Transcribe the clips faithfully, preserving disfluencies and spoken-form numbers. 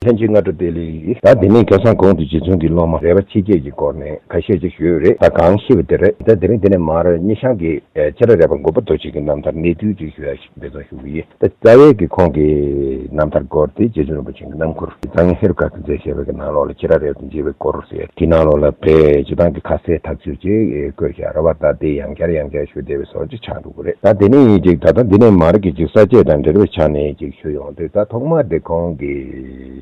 ལྷན་རྒྱས་སྔ་དྲོ་བདེ་ལེགས། ད་དེ་ནས་ཁ་སང་གོང་དུ་རྗེ་བཙུན་གྱི་སློབ་མ་རས་པ་ཆོས་རྒྱལ་གྱི་སྐོར་ནས་ཁ་ཤས་ཅིག་ཞུས་རེད། ད་གང་ཤེས་པ་དེ་རེད། ད་དེ་རིང་དེ་ནས་མར་སྙེ་ཤང་གི་ཨེ་སྐྱེས་རབས་རས་པ་མགོན་པོ་རྡོ་རྗེ་གི་རྣམ་ཐར་གནད་བསྡུས་ཅིག་ཞུ་ཡ་ཞིག་འབད་བརྩོན་ཞུ་གི་ཡིན། ད་རྩ་བའི་གི་ཁོང་གི་རྣམ་ཐར་སྐོར་དེ་རྗེ་བཙུན་རིན་པོ་ཆེ་གི་རྣམ་མགུར་གཙང་ཧེ་རུ་ཀ་གིས་མཛད་བཞག་པའི་གི་ནང་ལོགས་ལ་སྐྱེས་རབས་རས་པ་དང་མཇལ་བའི་སྐོར་ཟེར་དེའི་ནང་ལོགས་ལ་དཔེ་སྤྱིར་བཏང་གི་ཁ་གསལ་ཐག་ཆོད་ཅིག་བཀོད་བཞག་རེད་བ། ད་དེ་ཡང་བསྐྱར་ཡང་བསྐྱར་ཞུ་བདེ་བའི་བཟོ་ཅིག་ཆགས་འགྲོ་གི་རེད། ད་དེ་ནས་ཅིག་ད་ལྟ་འདི་ནས་མར་གི་ཅིག་ས་བཅད་དང་འབྲེལ་བའི་ཆ་ནས་ཅིག་ཞུ་ཡོང་དུས། ད་ཐོག་མར་དེ་ཁོང་གི་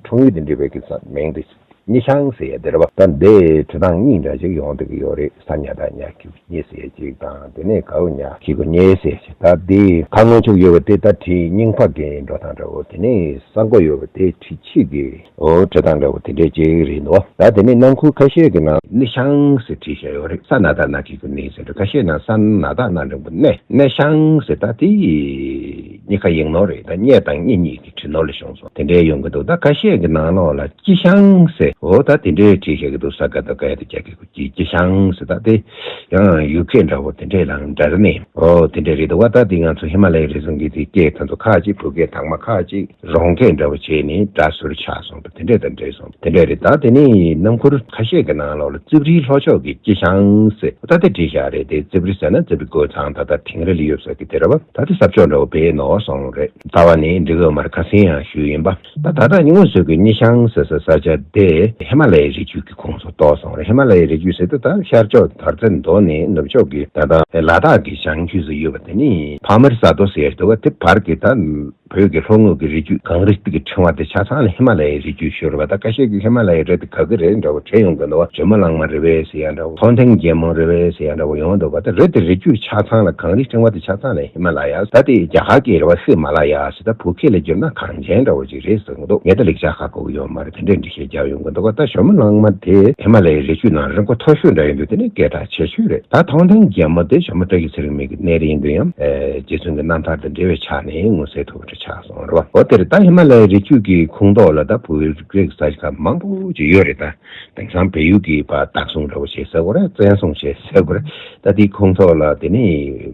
འཁྲུངས་ཡུལ་དང་འབྲེལ་བའི་གི་ས་མིང་དེ་སྙེ་ཤང་ཟེར་ཡ་དེ་རེད་བ། ད་འདི་འབྲི་སྟངས་གཉིས་འདྲ་ཅིག་ཡོང་བསྡད་ཀྱི་ཡོད་རེད། ས་ཉ་བཏགས་སྙ་གི་གུ་སྙེ་ཟེར་ཡ་ཅིག་དང་། དེ་ནས་གའོ་ཉ་གི་གུ་གཉེ་ཟེར་ཡ་ཅིག་ད་འདི་ཁ་སྔོན་ཆུག་ཡོད་པ་དེ་ད་བྲིས་རྙིང་པ་གི་འགྲོ་སྟངས་འདྲ་བོ། དེ་ནས་ས་མགོ་ཡོད་པ་དེ་བྲིས་ཕྱིས་ཀྱི་འོ་འབྲི་སྟངས་འདྲ་བོ་དེ་འདྲས་ཅིག་རེད་འདུག་ད་དེ་ནས་རྣམ་མགུར་ཁ་ཤས་ཀྱི་ནང་སྙེ་ཤང་ཟེར་བྲིས་བཞག་ཡོད་རེད། ས་ན་བཏགས་སྣ་གི་གུ་སྣེ་ཟེར་འདུག་ཁ་ཤས་ནང་ས་ན་བཏགས་སྣ་འགྲེང་བུ་སྣེ། སྙེ་ཤང་ཟེར་ད་དེ་གཉིས་ཀ་ཡིག་ནོར་རེད། ད་སྙེ་དང་སྙེ་གཉིས་ཀྱི་བྲིས་ནོར་ལ་བྱུང་སོང་། དེ་འདྲས་ཡོང་གི་འདུག་ད་ཁ་ཤས་ཀྱི་ནང་ལོགས་ལ་སྐྱི་ཤང་ཟེར་འོ་ད་དེ་འདྲས་བྲིས་བཞག་གི་འདུག་ས་ག་བཏགས་སྐ་ཡ་བཏགས་སྐྱ་གི་གུ་སྐྱི། སྐྱི་ཤང་ཟེར་ད་དེ་ཡང་ཡུལ་སྐད་འདྲ་བོ་དེ་འདྲས་ལའང་འདྲ་ནས་འོ་དེ་འདྲས་རེད་འདུག་བ། ད་དེ་ང་ཚོ་ཧི་མ་ལ་ཡའི་རི་ཟུང་གི་དེ་སྐད་དེ་ཚོ་ཁ་ཅིག་བོད་སྐད་དག་མ་ཁ་ཅིག་རོང་སྐད་འདྲ་བོ་བྱས་ནས་སྒྲ་ཟུར་ཆགས་སོང་བ་དེ་འདྲས་དང་འདྲེས་སོང་། དེ་འདྲས་རེད། ད་དེ་ནས་རྣམ་མགུར་ཁ་ཤས་ཀྱི་ནང་ལོགས་ལ་རྩིབ་རིའི་ལྷོ་ཕྱོགས་ཀྱི་སྐྱི་ཤང་ཟེར་ད་དེ་བྲིས་བཞག་རེད། དེ་རྩིབ་རི་ཟེར་ན་རྩིབ་རི་རྒོད་ཚང་ད་ལྟ་དིང་རི་ལ་ཡོད་ས་གི་དེ་རེད་བ། ད་དེ་ས་ཕྱོགས་འདྲ་བོ་བས་ནོར་སོང་རེད། རྩ་བ་ནས་འགྲིག་གི་མ་རེད། ཁ་སང་ཡང་ཞུས་ཡིན་པ། ད་ད་ལྟ་སྔོན་སུ་གི་སྙེ་ཤང་ཟེར་ས་ས་ཆ་དེ་ཧི་མ་ལ་ཡའི་རི་རྒྱུད་ཀྱི་ཁོངས་སུ་གཏོགས་སོང་རེད། ཧི་མ་ལ་ཡའི་རི་རྒྱུད་ཟེར་དུས་ད་ཤར་ཕྱོགས་དར་རྩེ་མདོ་ནས་ནུབ་ཕྱོགས་ཀྱི་ད་ལྟ་ལ་དྭགས་ཀྱི་བྱང་རྒྱུད་སུ་ཡོད་པ་དེ་ནི་ཕག་མར་ས་རྡོ་ཟེར་འདུག་བ། དེ་བར་གྱི་ད་བོད་ཀྱི་ལྷོ་ངོས་ཀྱི་རི་རྒྱུད་གངས་རི་དེ་གི་ཕྲེང་བ་དེ་ཆ་ཚང་ལ་ཧི་མ་ལ་ཡའི་རི་རྒྱུད་ཞུ་རེད་བ། ད་ཁ་ཤས་ཀྱིས་ཧི་མ་ལ་ཡའི་རི་དེ་ག་གི་རེད་འདྲ་བོ་དྲན་ཡོང་གི་འདུག་བ། ཇོ་མོ་གླང་མ་རི་བོ་ཟེར་ཡ་འདྲ་བོ། མཐོང་ཐང་རྒྱལ་མོ་རི་བོ་ཟེར་ཡ་འདྲ་བོ་ཡོང་འདུག་བ། ད་རི་དེ་རི་རྒྱུད་ཆ་ཚང་ལ་གངས་རིའི་ཕྲེང་བ་དེ་ཆ་ཚང་ལ་ཧི་མ་ལ་ཡ། ད་དེ་རྒྱ་གར་གྱི་རེད་བ། ཧི་མ་ལ་ཡ་ཟེར། ད་བོད་སྐད་ལ་བསྒྱུར་ན་གངས་ཅན་འདྲ་བོ་ཅིག་རེད་ཟེར་གི་འདུག་ངས་ད་ལེགས་ཆ་ཧ་གོ་གི་ཡོད་མ་རེད། དེ་འདྲའི་འགྲེལ་བཤད་རྒྱག་ཡོང་གི་འདུག་ག་ད་ཇོ་མོ་གླང་མ་དེ་ཧི་མ་ལ་ཡའི་རི་རྒྱུད་ནང་རིན་གོང་མཐོ་ཤོས་འདྲ་ཡིན་དུས་དེ་ནི་སྐད་གྲགས་ཆེ་ཤོས་རེད། ད་མཐོང་ཐང་རྒྱལ་མོ་དེ་ཇོ་མོ་བཀྲ་ཤིས་ཚེ་རིང་མའི་གི་གནས་རི་ཡིན་དུས་ཡང་། ཨེ་རྗེ་བཙུན་གྱི་རྣམ་ཐར་དང་འབྲེལ་བའི་ཆ་ནས་མངོན་གསལ་དོད་པོ་ཆགས་སོང་རེད་བ། འོ་དེར་ད་ཧི་མ་ལ་ཡའི་རི་རྒྱུད་ཀྱི་ཁོངས་གཏོགས་ལ་ད་བོད་རིགས་ས་ཆ་ཁག་མང་པོ་ཅིག་ཡོད་རེད། ད་དེང་སང་བལ་ཡུལ་གྱི་བ་བདག་བཟུང་འདྲ་བོ་བྱེད་ས་གོ་རེད། བཙན་བཟུང་བྱེད་ས་གོ་རེད། ད་དེའི་ཁོངས་གཏོགས་ལ་དེ་ནི་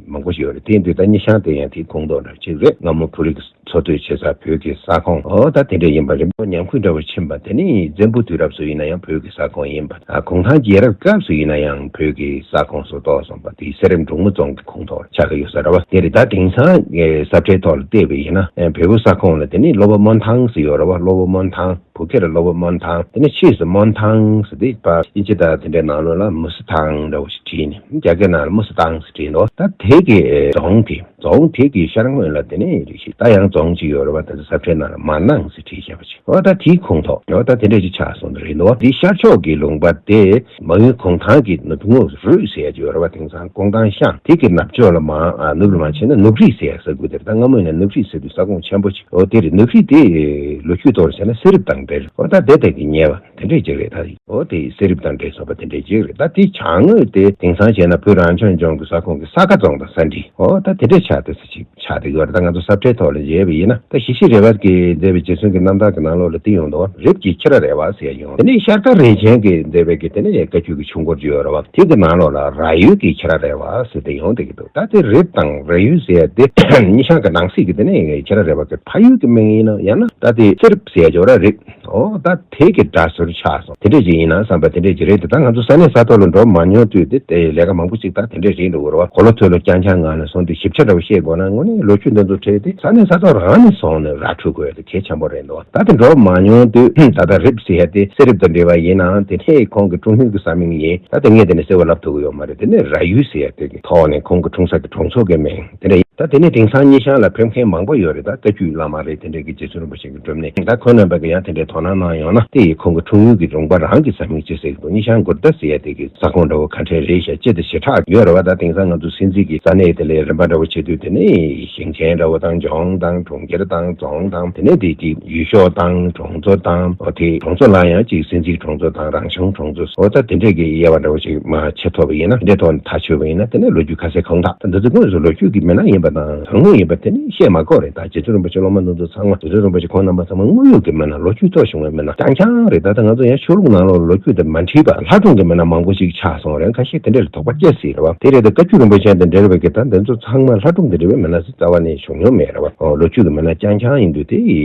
མང་པོ་ཞིག་ཡོད་རེད། དེ་ཡིན་དུས་ད་སྙེ་ཤང་དེ་ཡང་དེའི་ཁོངས་གཏོགས་འདྲ་ཅིག་རེད། སྔ་མོ་བོད་རིགས་འཚོ་སྡོད་བྱེད་ས་བོད་ཀྱི་ས་ཁོངས་འོ་ད་དེ་འདྲ་ཡིན་པ་རེད། ཉམས་རྒུད་འདྲ་བོ་ཕྱིན་པ་དེ་ནི་བཙན་པོའི་དུས་རབས་སུ་ཡིན་ན་ཡང་བོད་ཀྱི་ས་ཁོངས་ཡིན་པ། ཨ་གུང་ཐང་རྒྱལ་རབས་སྐབས་སུ་ཡིན་ན་ཡང་བོད་ཀྱི་ས་ཁོངས་སུ་གཏོགས་སོང་བ། དེ་གསེར་རི་འབྲུག་མོ་རྫོང་གི་ཁོངས་གཏོགས་ཆགས་ཀྱི་ཡོད་ས་རེད་བ། དེ་རེད། ད་དེང་སང་ས་ཁྲའི་ཐོག་ལ་བལྟས་པ་ཡིན་ན་བལ་པོའི་ས་ཁོངས་ལ་དེ་ནི་སློབ་དཔོན་སྨོན་ཐང་ཟེར་ཡོད་རེད་བ། སློབ་དཔོན་སྨོན་ཐང་། བོད་སྐད་ལ་སློབ་དཔོན་སྨོན་ཐང་། དེ་ནས་ཕྱིས་སུ་སྨོན་ཐང་ཟེར་ཏེ་པ་དབྱིན་ཇི་དང་དེ་འདྲའི་ནང་ལོགས་ལ་མུ་སི་ཐང་འདྲ་བོ་ཞིག་བྲིས་ནས་རྒྱ་སྐད་ནང་ལ་མུ་སི་ཐང་ཟེར་བྲིས་འདུག་ད་དེ་གི་རྫོང་དེ་རྫོང་དེ་གི་ཤར་ངོས་ལ་དེ་ནས་རེད་ཤག་ད་ཡང་རྫོང་གཅིག་ཡོད་རེད་བ། ད་ལྟ་ས་ཁྲའི་ནང་ལ་མ་ནང་ཟེར་བྲིས་བཞག་པ་ཅིག་འོ་ད་དེའི་ཁོངས་གཏོགས་འོ་ད་དེ་འདྲ་ཞིག་ཆགས་སོང་རེད་འདུག་འདི་ཤར་ཕྱོགས་ཀྱི་ལུང་པ་དེ་མ་ཡུལ་གུང་ཐང་གི་ནུབ་ངོས་རུས་ཟེར་ཡ་ཅིག་ཡོད་རེད་བ། དེང་སང་ཀོང་ཏང་ཤང་དེ་གི་ནུབ་ཕྱོགས་ལ་མ་ཨ་ནུབ་ལ་མ་ཕྱིན་ན་ནུབ་རི་ཟེར་ཡ་ས་ཁུལ་དེ་རེད། ད་སྔ་མོ་ཡིན་ན་ནུབ་རི་ཟེར་དུས་ས་ཁོངས་ཆེན་པོ་ཅིག་འོ་དེ་རེད། ནུབ་རི་དེ་ལོ་རྒྱུས་ཐོག་ལ་བྱས་ན་གསེར་རི་དང་འབྲེལ། འོ་ད་དེ་དེ་གི་ཉེ་བ། དེ་འདྲས་ཅིག་རེད། ད་འོ་དེ་གསེར་རི་དང་འབྲེལ་སོང་བ་དེ་འདྲས་ཅིག་རེད། ད་དེ་བྱང་ངོས་དེ་དེང་སང་བྱས་ན་བོད་རང་སྐྱོང་ལྗོངས་ཀྱི་ས་ཁོངས་ཀྱི་ས་དགའ་རྫོང་དང་ས་འབྲི་འོ་ད་དེ་འདྲས་ཆགས་བསྡད་ས་ཅིག་ཆགས་བསྡད་ཡོད་རེད། ད་ང་ཚོ་ས་ཁྲའི་ཐོག་ལ་མཇལ་བ་ཡིན་ན་ད་ཞི་བྱེད་རས་པ་གིས་མཛད་པའི་རྗེ་བཙུན་གྱི་རྣམ་ཐར་གྱི་ནང་ལོགས་ལ་དེ་ཡོང་འདུག་རིབ་ཀྱི་ཁྱི་ར་རས་པ་ཟེར་ཡ་ཡོང་། དེ་ནས་ཤར་ཁ་རས་ཆེན་གྱིས་མཛད་པའི་གི་དེ་ནས་བཀའ་བརྒྱུད་ཀྱི་ཆོས་འཁོར་ཅིག་ཡོད་རེད་བ། དེ་གི་ནང་ལོགས་ལ་ར་ཡུལ་གྱི་ཁྱི་ར་རས་པ་ཟེར་ཏེ་ཡོང་བསྡད་ཀྱི་འདུག་ད་དེ་རིབ་དང་ར་ཡུལ་ཟེར་ཡ་དེ་སྙེ་ཤང་གི་ནང་གསེས་ཀྱི་དེ་ནས་ཁྱི་ར་རས་པ་གི་ཕ་ཡུལ་གྱི་མིང་ཡིན་ན་ཡང་ན་ད་དེ་གསེར་རི་ཟེར་ཡ་ཅིག་ཡོད་ར་རེད། ཨོ་ད་དེ་གི་སྒྲ་ཟུར་ཆགས་སོང་། དེ་འདྲས་ཅིག་ཡིན་ན་བསམ་པ་དེ་འདྲས་ཅིག་རེད་དེ། ད་ང་ཚོ་ས་གནས་ས་ཐོག་ལ་འགྲོ་མ་མྱོང་དུས་དེ་དེ་ལས་ཀ་མང་པོ་ཅིག་ད་དེ་འདྲས་རེད་འགྲོ་གི་རེད་བ། གོ་ལ་ཐོས་ལོ་རྐྱང་རྐྱང་ངང་ནས་སོང་དུས་ཞིབ་ཆ་འདྲ་བོ་ཤེས་དགོས་ན་དངོས་གནས་ལོ་རྒྱུས་འདི་ཚོ་ཁྲིད་དེ་ས་གནས་ས་ཐོག་རང་ནས་སོང་ནས་ར་འཕྲོད་དགོས་ཡ་དེ་གལ་ཆེན་པོ་རེད་འདུག་ད་དེ་འགྲོ་མ་མྱོང་དུས་ད་ལྟ་རིབ་ཟེར་ཡ་དེ་གསེར་རིབ་དང་འབྲེལ་བ་ཡིན་ནའང་དེ་ནས་ཁོང་གི་འཁྲུངས་ཡུལ་གྱི་ས་མིང་ཡིན། ད་དེ་ངས་དེ་ནས་གསལ་བོ་ལབ་ཐུབ་ཀྱི་ཡོད་མ་རེད། དེ་ནས་ར་ཡུལ་ཟེར་ཡ་དེ་གི་ཐོག་ནས་ཁོང་གི་འཁྲུངས་ས་གི་གྲོང་ཚོ་གི་མིང་དེ་འདྲ་ཡིན། ད་དེ་ནས་དེང་སང་སྙེ་ཤང་ལ་ཕེབས་མཁན་མང་པོ་ཡོད་རེད། ད་བཀའ་བརྒྱུད་བླ་མ་རེད། དེ་འདྲས་ཀྱི་རྗེ་བཙུན་རིན་པོ་ཆེ་གི་སྒྲུབ་གནས། ད་ཁོང་རྣམ་པ་གི་ཡང་དེ་འདྲའི་དོ་སྣང་གནང་ཡོང་ན་དེ་ཡི་ཁོང་གི་འཁྲུངས་ཡུལ་གྱི་ལུང་པ་རང་གི་ས་མིང་ཅི་ཟེར་གི་འདུག་སྙེ་ཤང་མགུར་མདའ་ཟེར་ཡ་དེ་གི་ས་ཁོངས་འདྲ་བོ་ག་འདྲས་རེད་ཤག་ཅི་ལྟ་ཞེ་དྲག་ཡོད་རེད་བ། ད་དེང་སང་ང་ཚོ་སེམས་རྩིས་ཀྱི་ས་གནས་དེ་ལས་རིམ་པ་འདྲ་བོ་བྱེད་དུས་དེ་ནས་ཞིང་ཆེན་འདྲ་བོ་དང་ལྗོངས་དང་གྲོང་ཁྱེར་དང་རྫོང་དང་དེ་ནས་དེ་གི་ཡུལ་ཤོག་དང་གྲོང་ཚོ་དང་། འོ་དེ་གྲོང་ཚོ་ལ་ཡང་ཅིག་སེམས་རྩིས་གྲོང་ཚོ་དང་རང་བྱུང་གྲོང་ཚོ། འོ་ད་དེ་འདྲས་ཀྱི་དབྱེ་བ་འདྲ་བོ་ཞིག་མ་ཕྱེ་ཐུབ་པ་ཡིན་ན། དེ་འདྲའི་ཐོག་ནས་ཐག་ཆོད་པ་ཡིན་ན་དེ་ནས་ལོ་རྒྱུས་ཁ་གསལ་ཁུངས་དག་ད་འདི་ཚོ་དངོས་སུ་ལོ་རྒྱུས་ཀྱི་མི་སྣ་ཡིན་པ་དང་དོན་དངོས་ཡིན་པ་དེ་ནི་བཤད་མ་དགོས་རེད། ད་རྗེ་བཙུན་རིན་པོ་ཆེ་སློབ་མ་རྣམ་ཚོ་ཚང་མ་རྗེ་བཙུན་རིན་པོ་ཆེ་ཁོང་རྣམ་པ་ཚང་མ་དངོས་ཡོད་ཀྱི་མི་སྣ་ལོ་རྒྱུས་ཐོག་བྱུང་བའི་མི་སྣ་རྐྱང་རྐྱང་རེད། ད་ལྟ་ང་ཚོ་ཡང་ཆོས་ལུགས་ནང་ལོགས་ལོ་རྒྱུས་དེ་མ་འཁྲིད་པ་ལྷ་སྒྲུང་གི་མི་སྣ་མང་པོ་ཞིག་ཆགས་སོང་རེད། ཁ་ཤས་དེ་འདྲ་ལ་དོགས་པ་སྐྱེ་སྲིད་རེད་བ། དེ་རེད། ད་བཀའ་བརྒྱུད་རིན་པོ་ཆེ་དང་འབྲེལ་བའི་གི་ད་འདི་ཚོ་ཚང་མ་ལྷ་སྒྲུང་དང་འབྲེལ་བའི་མི་སྣ་ཟེར་རྩ་བ་ནས་བྱུང་མྱོང་མེད་རེད་བ། ཨོ་ལོ་རྒྱུས་ཀྱི་མི་སྣ་རྐྱང་རྐྱང་ཡིན་དུས་དེ་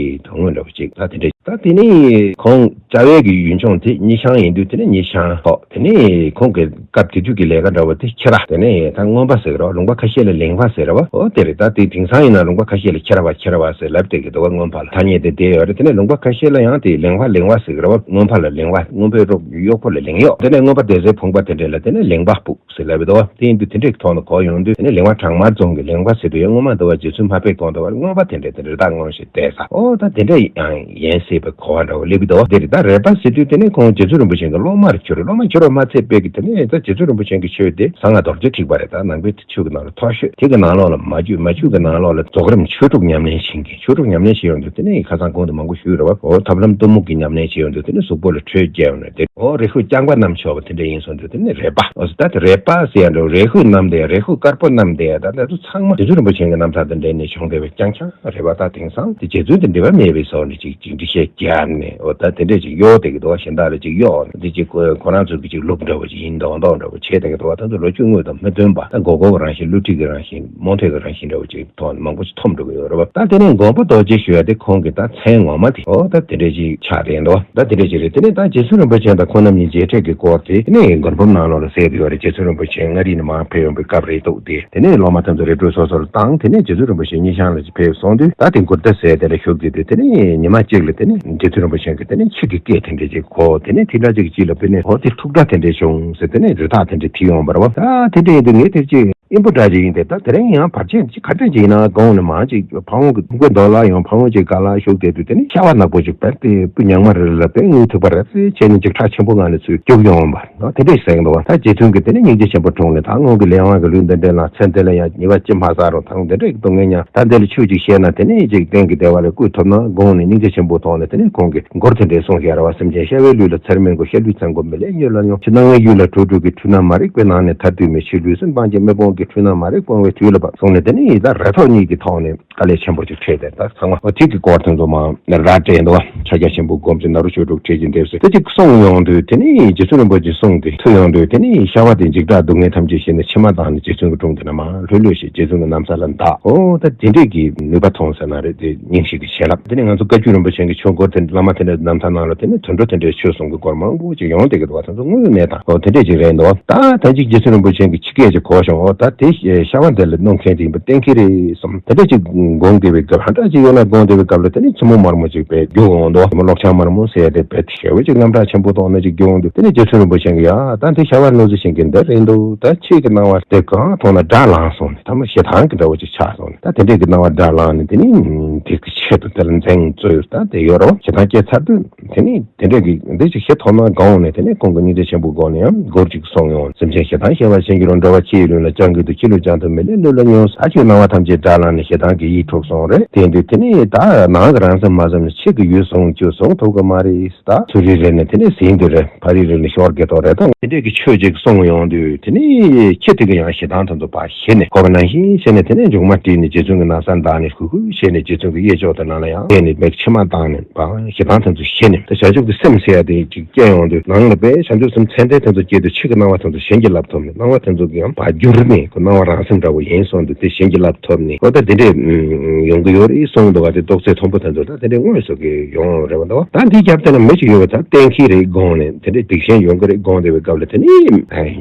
དོན་དངོས་འདྲ་བོ་ཅིག་ད་དེ་འདྲ། ད་དེ་ནས་ཁོང་རྩ་བའི་གི་ཡུལ་ལྗོངས་དེ་ཉི་ཤང་ཡིན་དུས། དེ་ནས་ཉི་ཤང་ཐོག་དེ་ནས་ཁོང་གི་སྐབས་དེ་དུས་ཀྱི་ལས་ཀ་འདྲ་བོ་དེ་ཁྱི་ར། དེ་ནས་ད་རྔོན་པ་ཟེར་གི་རེད་བ། ལུང་པ་ཁ་ཤས་ལ་ལིང་བ་ཟེར་རེད་བ། འོ་དེ་རེད། ད་དེ་དེང་སང་ཡིན་ན་ལུང་པ་ཁ་ཤས་ལ་ཁྱི་ར་བ་ཁྱི་ར་བ་ཟེར་ལབ་བསྡད་ཀྱི་འདུག་བ། རྔོན་པ་ལ་ཐ་སྙད་དེ་བསྡད་ཡོད་རེད། དེ་ནས་ལུང་པ་ཁ་ཤས་ལ་ཡང་དེ་ལིང་བ་ལིང་བ་ཟེར་གི་རེད་བ། རྔོན་པ་ལ་ལིང་བ། རྔོན་པའི་རོགས་གཡོག་པོ་ལ་ལིང་གཡོག་དེ་ནས་རྔོན་པ་སྡེ་སྲིད་ཕུང་པ་དེ་འདྲ་ལ་དེ་ནས་ལིང་བ་ཕུག་ཟེར་ལབ་ཡོད་དོ། དེ་ཡིན་དུས་དེ་འདྲའི་ཐོག་ནས་གོ་ཡོང་དུས། དེ་ནས་ལིང་བ་བྲག་དམར་རྫོང་གི་ལིང་བ་ཟེར་དུས་ཡང་སྔོན་མ་འདུག་བ། རྗེ་བཙུན་མ་དཔེ་དགོངས་འདུག་བ། རྔོན་པ་དེ་འདྲས་དེ་འདྲས་རྟ་རྔོན་ཞིག་བསྡད་ས། ཨོ་ད་དེ་འདྲས་ཡང་ཡིན་སྲིད་པའི་གོ་བ་འདྲ་བོ་སླེབས་ཀྱི་འདུག་བ། དེ་རེད། ད་རས་པ་ཟེར་དུས་དེ་ནས་ཁོང་རྗེ་བཙུན་རིན་པོ་ཆེ་གི་སློབ་མར་གྱུར། སློབ་མར་གྱུར་བ་མ་ཚད་པའི་གི་དེ་ནས་ད་རྗེ་བཙུན་རིན་པོ་ཆེ་གི་ཆོས་དེ་གསང་སྔགས་རྡོ་རྗེ་ཐེག་པ་རེད། ད་ནང་པའི་ཆོས་ཀྱི་ནང་ལ་མཐོ་ཤོས་དེ་གི་ནང་ལོགས་ལ་མ་བཅུག་མ་བཅུག་གི་ནང་ལོགས་ལ་རྫོགས་རིམ་ཆོས་དྲུག་ཉམས་ལེན་བྱེད་མཁན། ཆོས་དྲུག་ཉམས་ལེན་བྱེད་ཡོང་དུས་དེ་ནས་ཁ་སང་གོང་དུ་མང་པོ་ཞུས་རེད་བ། ཨོ་ཐབས་ལམ་གཏི་མུག་གི་ཉམས་ལེན་བྱེད་ཡོང་དུས་དེ་ནས་གཟུགས་པོ་ལ་དྲོད་སྐྱེ་ཡོང་ནས། དེ་ཨོ་རེ་ཧུ་རྐྱང་པ་བསྣམས་ཆོག་པ་དེ་འདྲ་ཡིན་སོང་དུས་དེ་ནས་རས་པ། ཨོ་ད་དེ་རས་པ་ཟེར་ཡ་འདྲ་བོ། རེ་ཧུ་བསྣམས་དེ། རེ་ཧུ་དཀར་པོ་བསྣམས་དེ། ད་ད་དུ་ཚང་མ་རྗེ་བཙུན་རིན་པོ་ཆེ་གི་རྣམ་ཐར་དང་འབྲེལ་ནས་བྱུང་བསྡད་པའི་རྐྱང་རྐྱང་རེད་བ། ད་དེང་སང་དེ་རྗེ་བཙུན་དང་འབྲེལ་བ་མེད་པའི་བཟོ་འདྲ་ཅིག་ཅིག་འགྲེལ་བཤད་བརྒྱབ་ནས། ཨོ་ད་དེ་འདྲས་ཅིག་གཡོག་བསྡད་ཀྱི་འདུག་བ། གཞན་དག་ལ་ཅིག་གཡོག་ནས་དེ་ཅིག་ཁོ་ཁོ་རང་ཚོ་གི་ཅིག་ལུགས་འདྲ་བོ་ཅིག་ཡིན་མདོག་མདོག་འདྲ་བོ་བྱས་བསྡད་ཀྱི་འདུག་བ། ད་ཚོ་ལོ་རྒྱུས་དངོས་དང་མི་མཐུན་པ། ད་མགོ་སྐོར་གྱི་རང་བཞིན། བསླུ་བྲིད་ཀྱི་རང་བཞིན། རྨོངས་དད་ཀྱི་རང་བཞིན་འདྲ་བོ་ཅིག་ཐོག་ནས་མང་པོ་ཅིག་ཐོབ་འགྲོ་གི་ཡོད་རེད་བ། ད་དེ་ནས་མགོན་པོ་རྡོ་རྗེ་ཞུ་ཡ་དེ་ཁོང་གི་ད་མཚན་ངོ་མ་དེ། ཨོ་ད་དེ་འདྲས་ཅིག་ཆགས་བསྡད་འདུག་བ། ད་དེ་འདྲས་ཅིག་རེད། དེ་ནས་ད་རྗེ་བཙུན་རིན་པོ་ཆེ་དང་ཁོང་རྣམ་གཉིས་མཇལ་འཕྲད་ཀྱི་སྐོར་དེ་ནས་མགུར་འབུམ་ནང་ལོགས་ལ་གསལ་དུ་ཡོད་རེད། རྗེ་བཙུན་རིན་པོ་ཆེ་མངའ་རིས་ནས་མར་ཕེབས་ཡོང་པའི་སྐབས་རེད་འདུག་སྟེ། དེ་ནས་སློབ་མ་དེ་ཚོ་རི་ཁྲོད་སོ་སོར་བཏང་། དེ་ནས་རྗེ་བཙུན་རིན་པོ་ཆེ་ཉི་ཤང་ལ་ཕེབས་སོང་དུས། ད་དེ་མགུར་མདའ་ཟེར་དེ་ལ་ཞུགས་ཏེ། དེ་ནས་ཉི་མ་གཅིག་ལ་དེ་ནས་རྗེ་བཙུན་རིན་པོ་ཆེ་གིས་དེ་ནས་ཆོས་ཀྱི་སྐད་དེ་འདྲ་ཅིག་གོ། དེ་ནས་ཐིག་ཁྲ་ཅིག་གཅིག་ལ་བུད་ནས། ཨོ་དེ་ཐུགས་སྒྲ་དེ་འདྲ་བྱུང་ཟེར། དེ་ནས་རི་དྭགས་དེ་འདྲ་བྲིས་ཡོང་བ་རེད་བ། ད་དེ་འདྲ་ཡིན་དུས་ངས་དེར་ཅིག་ཨིན་པོ་འདྲ་ཅིག་ཡིན་ཏེ། ད་དེ་རིང་ཡང་བར་ཆད་ཅིག་ག་འདྲ་ཅིག་ཡིན་ན་དགོངས་ནས། མར་ཅིག་ཕ་བོང་གི་ཕུང་པོའི་མདོ་ལ་ཡང་། ཕ་བོང་ཅིག་ག་ལ་བཞུགས་བསྡད་དུས། དེ་ནས་ཤ་བ་ནག་པོ་ཅིག་བས་དེ་སྤུ་ཉག་མ་རེ་རེ་ལ་བས་དངུལ་ཐིགས་པ་རེ་རེ་བྱས་ནས་འཇིགས་སྐྲག་ཆེན་པོ་ངང་ནས་ཚུར་རྒྱུག་ཡོང་བ། དེ་འདྲ་ཞིག་གསལ་འདུག་བ། ད་རྗེ་བཙུན་གྱིས་དེ་ནས་སྙིང་རྗེ་ཆེན་པོ་དྲངས་ནས། ད་སྔོན་གྱི་ལས་དབང་གི་ལུས་འདི་འདྲ་ལ། ཚེ་འདི་ལ་ཡང་ཉེས་པ་ཅི་མ་བསགས་རུང་། ད་འདི་འདྲའི་སྡུག་བསྔལ་མྱངས། ད་འདི་ལ་ཆོས་ཅིག་བཤད་ན་དེ་ནས་ཅིག་གཏན་གྱི་བདེ་བ་ལ་བཀོད་ཐུབ་ན་དགོངས་ནས། སྙིང་རྗེ་ཆེན་པོ་དྲངས་ནས། དེ་ནས་ཁོང་གིས་མགུར་དེ་འདྲའི་གསུངས་བཞག་རེད་བ། སེམས་ཅན་ཤ་བའི་ལུས་ལ་ཚེར་མི་དགོས། ཤ་ལུས་ཚང་དགོས་མི་ལས་མྱུར་ལ་ཡོང་། ཕྱི་སྣང་བའི་ཡུལ་ལ་གྲོལ་འགྲོ་གི། འཁྲུལ་སྣང་མ་རིག་པའི་ནང་ནས་ཐར་འདོད་མེད། ཕྱི་ལུས་སེམས་སྤངས་ཀྱི་དམུས་ཕུང་གི། འཁྲུལ་སྣང་མ་རིག་སྤོང་བའི་དུས་ལ་བབ། གསུངས་ནས་དེ་ནས་ཡི་ད་རེ་ཐོག་གཉིས་ཀྱི་ཐོག་ནས་དཀའ་ལས་ཆེན་པོ་ཅིག་འཕྲད་དེ། ད་ཚང་མ་ཨོ་ཐིག་གི་སྐོར་དེ་ཚོ་མར་ར་སྤྲད་འདུག་བ། ཕྱག་རྒྱ་ཆེན་པོ་བསྒོམས་ཏེ་ནཱ་རོ་ཆོས་དྲུག་ཁྲིད་ཀྱི་འདེབས་ཟེར་དེ་ཅིག་གསུངས་ཡོང་དུས། དེ་ནས་རྗེ་བཙུན་རིན་པོ་ཆེ་གསུངས་ཏེ་ཐུག་ཡོང་དུས། དེ་ནས་ཤ་བ་དེ་འཇིགས་སྐྲག་སྡུག་བསྔལ་ཐམས་ཅད་ཞི་ནས་མཆི་མ་བཏང་ནས་རྗེ་བཙུན་གྱི་དྲུང་དེ་ན་མར་ལྷོད་ལྷོད་བྱས། རྗེ་བཙུན་གྱི་ན་བཟའ་ལ་བདའ། ཨོ་ད་དེ་འདྲས་ཀྱི་ནུས་པ་ཐོངས་ཟེར་ན་རེད། དེ་སྙིང་ཞིག་གི་བྱིན་རླབས། དེ་ནས་ང་ཚོ་བཀའ་བརྒྱུད་རིན་པོ་ཆེ་གི་ཆོས་སྐོར་དེ། བླ་མ་དེ་འདྲའི་རྣམ་ཐར་ནང་ལ་དེ་ནས་དུད་འགྲོ་དེ་འདྲའི་ཆོས་གསུང་གི་སྐོར་མང་པོ་ཅིག་ཡོང་བསྡད་ཀྱི་འདུག་བ། དེ་ཚོ་དངོས་ཡོད་གནས་སྟངས། ཨོ་དེ་འདྲས་ཅིག་རེད་འདུག་ད་ད་ཅིག་རྗེ་བཙུན་རིན་པོ་ཆེ་གི་ཆི་སྐད་ཅིག་གོ་བྱུང་། ཨོ་ད་དེ་ཤ་བ་འདི་ལ་གནོད་མཁན་དེ་ཡིན་པ་གཏན་འཁེལ་རེད་བསམ། དེ་འདྲས་ཅིག་དགོངས་བསྡད་པའི་སྐབས། ཧ་ཅང་ཅིག་ཡོད་ན་དགོངས་བསྡད་པའི་སྐབས་ལ། དེ་ནས་མཆི་མ་དམར་མོ་ཅིག་བས་རྒྱུག་འོང་འདུག་མཆི་མ་གློག་ཆང་དམར་མོ་ཟེར་ཡ་དེ་བས་ཞེ་པོ་ཅིག་རྔམ་སྐྲག་ཆེན་པོ་ཐོག་ནས་ཅིག་རྒྱུག་འོང་དུས། དེ་ནས་རྗེ་བཙུན་རིན་པོ་ཆེ་གིས་ཡ་ད་འདི་ཤ་བ་གནོད་འཚེ་བྱེད་མཁན་འདི་རེད་འདུག་ད་ཁྱེད་ཀྱི་སྣང་བ་དེ་གང་མཐོང་ན་དགྲ་ལངས་སོང་ནས། ཐ་མ་ཞེ་སྡང་གི་འདྲ་བོ་ཅིག་ཆགས་སོང་ནས། ད་དེ་འདྲས་ཀྱི་སྣང་བ་དགྲ་ལངས་ནས། དེ་ནས་དེ་གི་ཆེད་དུ་དེ་ལ་འཛེང་རྩོད་ད་དེ་ཡོད་རེད་བ། ཞེ་སྡང་སྐྱེས་ཚར་དུས། དེ་ནས་དེ་འདྲས་ཀྱི་འདི་ཅིག་ཞེ་ཐོག་མར་དགོངས་ནས། དེ་ནས་ཁོང་གིས་སྙིང་རྗེ་ཆེན་པོ་སྒོ་ནས་ཡང་མགུར་ཅིག་གསུངས་ཡོང་། སེམས་ཅན་ཞེ་སྡང་ཞེས་པ་ཅན་གྱི་རོ། འགྲོ་བ་ཁྱི་ཡི་ལུས་ལ་སྤྱང་ཀི་འདུག་ཁྱི་ལུས་སྤྱང་ཐུབ་མི་ལས་ལུས་ལ་ཉོན། ས་ཆུའི་སྣང་བ་ཐམས་ཅད་དགྲར་ལངས་ནས་ཞེ་སྡང་གི་ཡིད་འཁྲུགས་སོང་རེད། དེ་དུས་དེ་ནས་ད་ནང་གི་རང་སེམས་མ་བཟུང་ནས་ཕྱི་གི་ཡུལ་བཟུང་རྒྱུ་བཟུང་ཐུབ་ཀྱི་མ་རེད། ད་ཚུར་རེ་རེ་ནས་དེ་ནས་ཟིན་དུས་རེད། ཕར་རེ་རེ་ནས་ཤོར་གི་ཐོག་རེད། ད་དེ་འདྲས་ཀྱི་ཆོས་ཅིག་གསུངས་ཡོང་དུས། དེ་ནས་ཁྱི་དེ་གི་ཡང་ཞེ་སྡང་དེ་ཚོ་ཕར་ཞི་ནས། གོ་བ་ནང་བཞིན་བྱས་ནས། དེ་ནས་མཇུག་མ་དཀྲིས་ནས་རྗེ་བཙུན་གྱི་ན་བཟའ་བདའ་ནས། ཧུ་ཧུ་བྱས་ནས་རྗེ་བཙུན་གྱི་གཡས་ཕྱོགས་དེ་ནང་ལ་ཡང་བསྡད་ནས་མཆི་མ་བཏང་ནས། ཞེ་སྡང་དེ་ཚོ་ཞི་ནས། ད་བྱང་ཆུབ་ཀྱི་སེམས་ཟེར་ཡ་དེ་ཅིག་སྐྱེ་ཡོང་དུས། ནང་ལ་དཔེ་བྱང་ཆུབ་སེམས་ཚད་ལྡན་དེ་ཚོ་སྐྱེ་དུས། ཕྱི་གི་སྣང་བ་དེ་ཚོ་བྱིན་གྱིས་བརླབ་ཐུབ་ནས། སྣང་བ་དེ་ཚོ་གི་ཡང་བར་འགྱུར་ནས། ཁོ་སྣང་བ་རང་སེམས་འདྲ་བོ་ཡིན་སོང་དུས། དེ་བྱིན་གྱིས་བརླབ་ཐུབ་ནས། ཨོ་ད་དེ་འདྲས་ཡོང་གི་ཡོད་རེད་གསུངས་འདུག་བ། དེ་རྟོགས་ཚད་མཐོན་པོ་དེ་ཚོ་ད་དེ་འདྲས་དངོས་སུ་གི་ཡོང་རེད་བ། འདུག་བ། ད་འདི་རྒྱབ་བལྟས་ན་མི་ཅིག་ཡོད་པ་ད་གཏན་འཁེལ་རེད་དགོངས་ནས། དེ་འདྲས་སྡིག་ཅན་ཡོང་གི་རེད་དགོངས་བསྡད་པའི་སྐབས་ལ། དེ་ནས་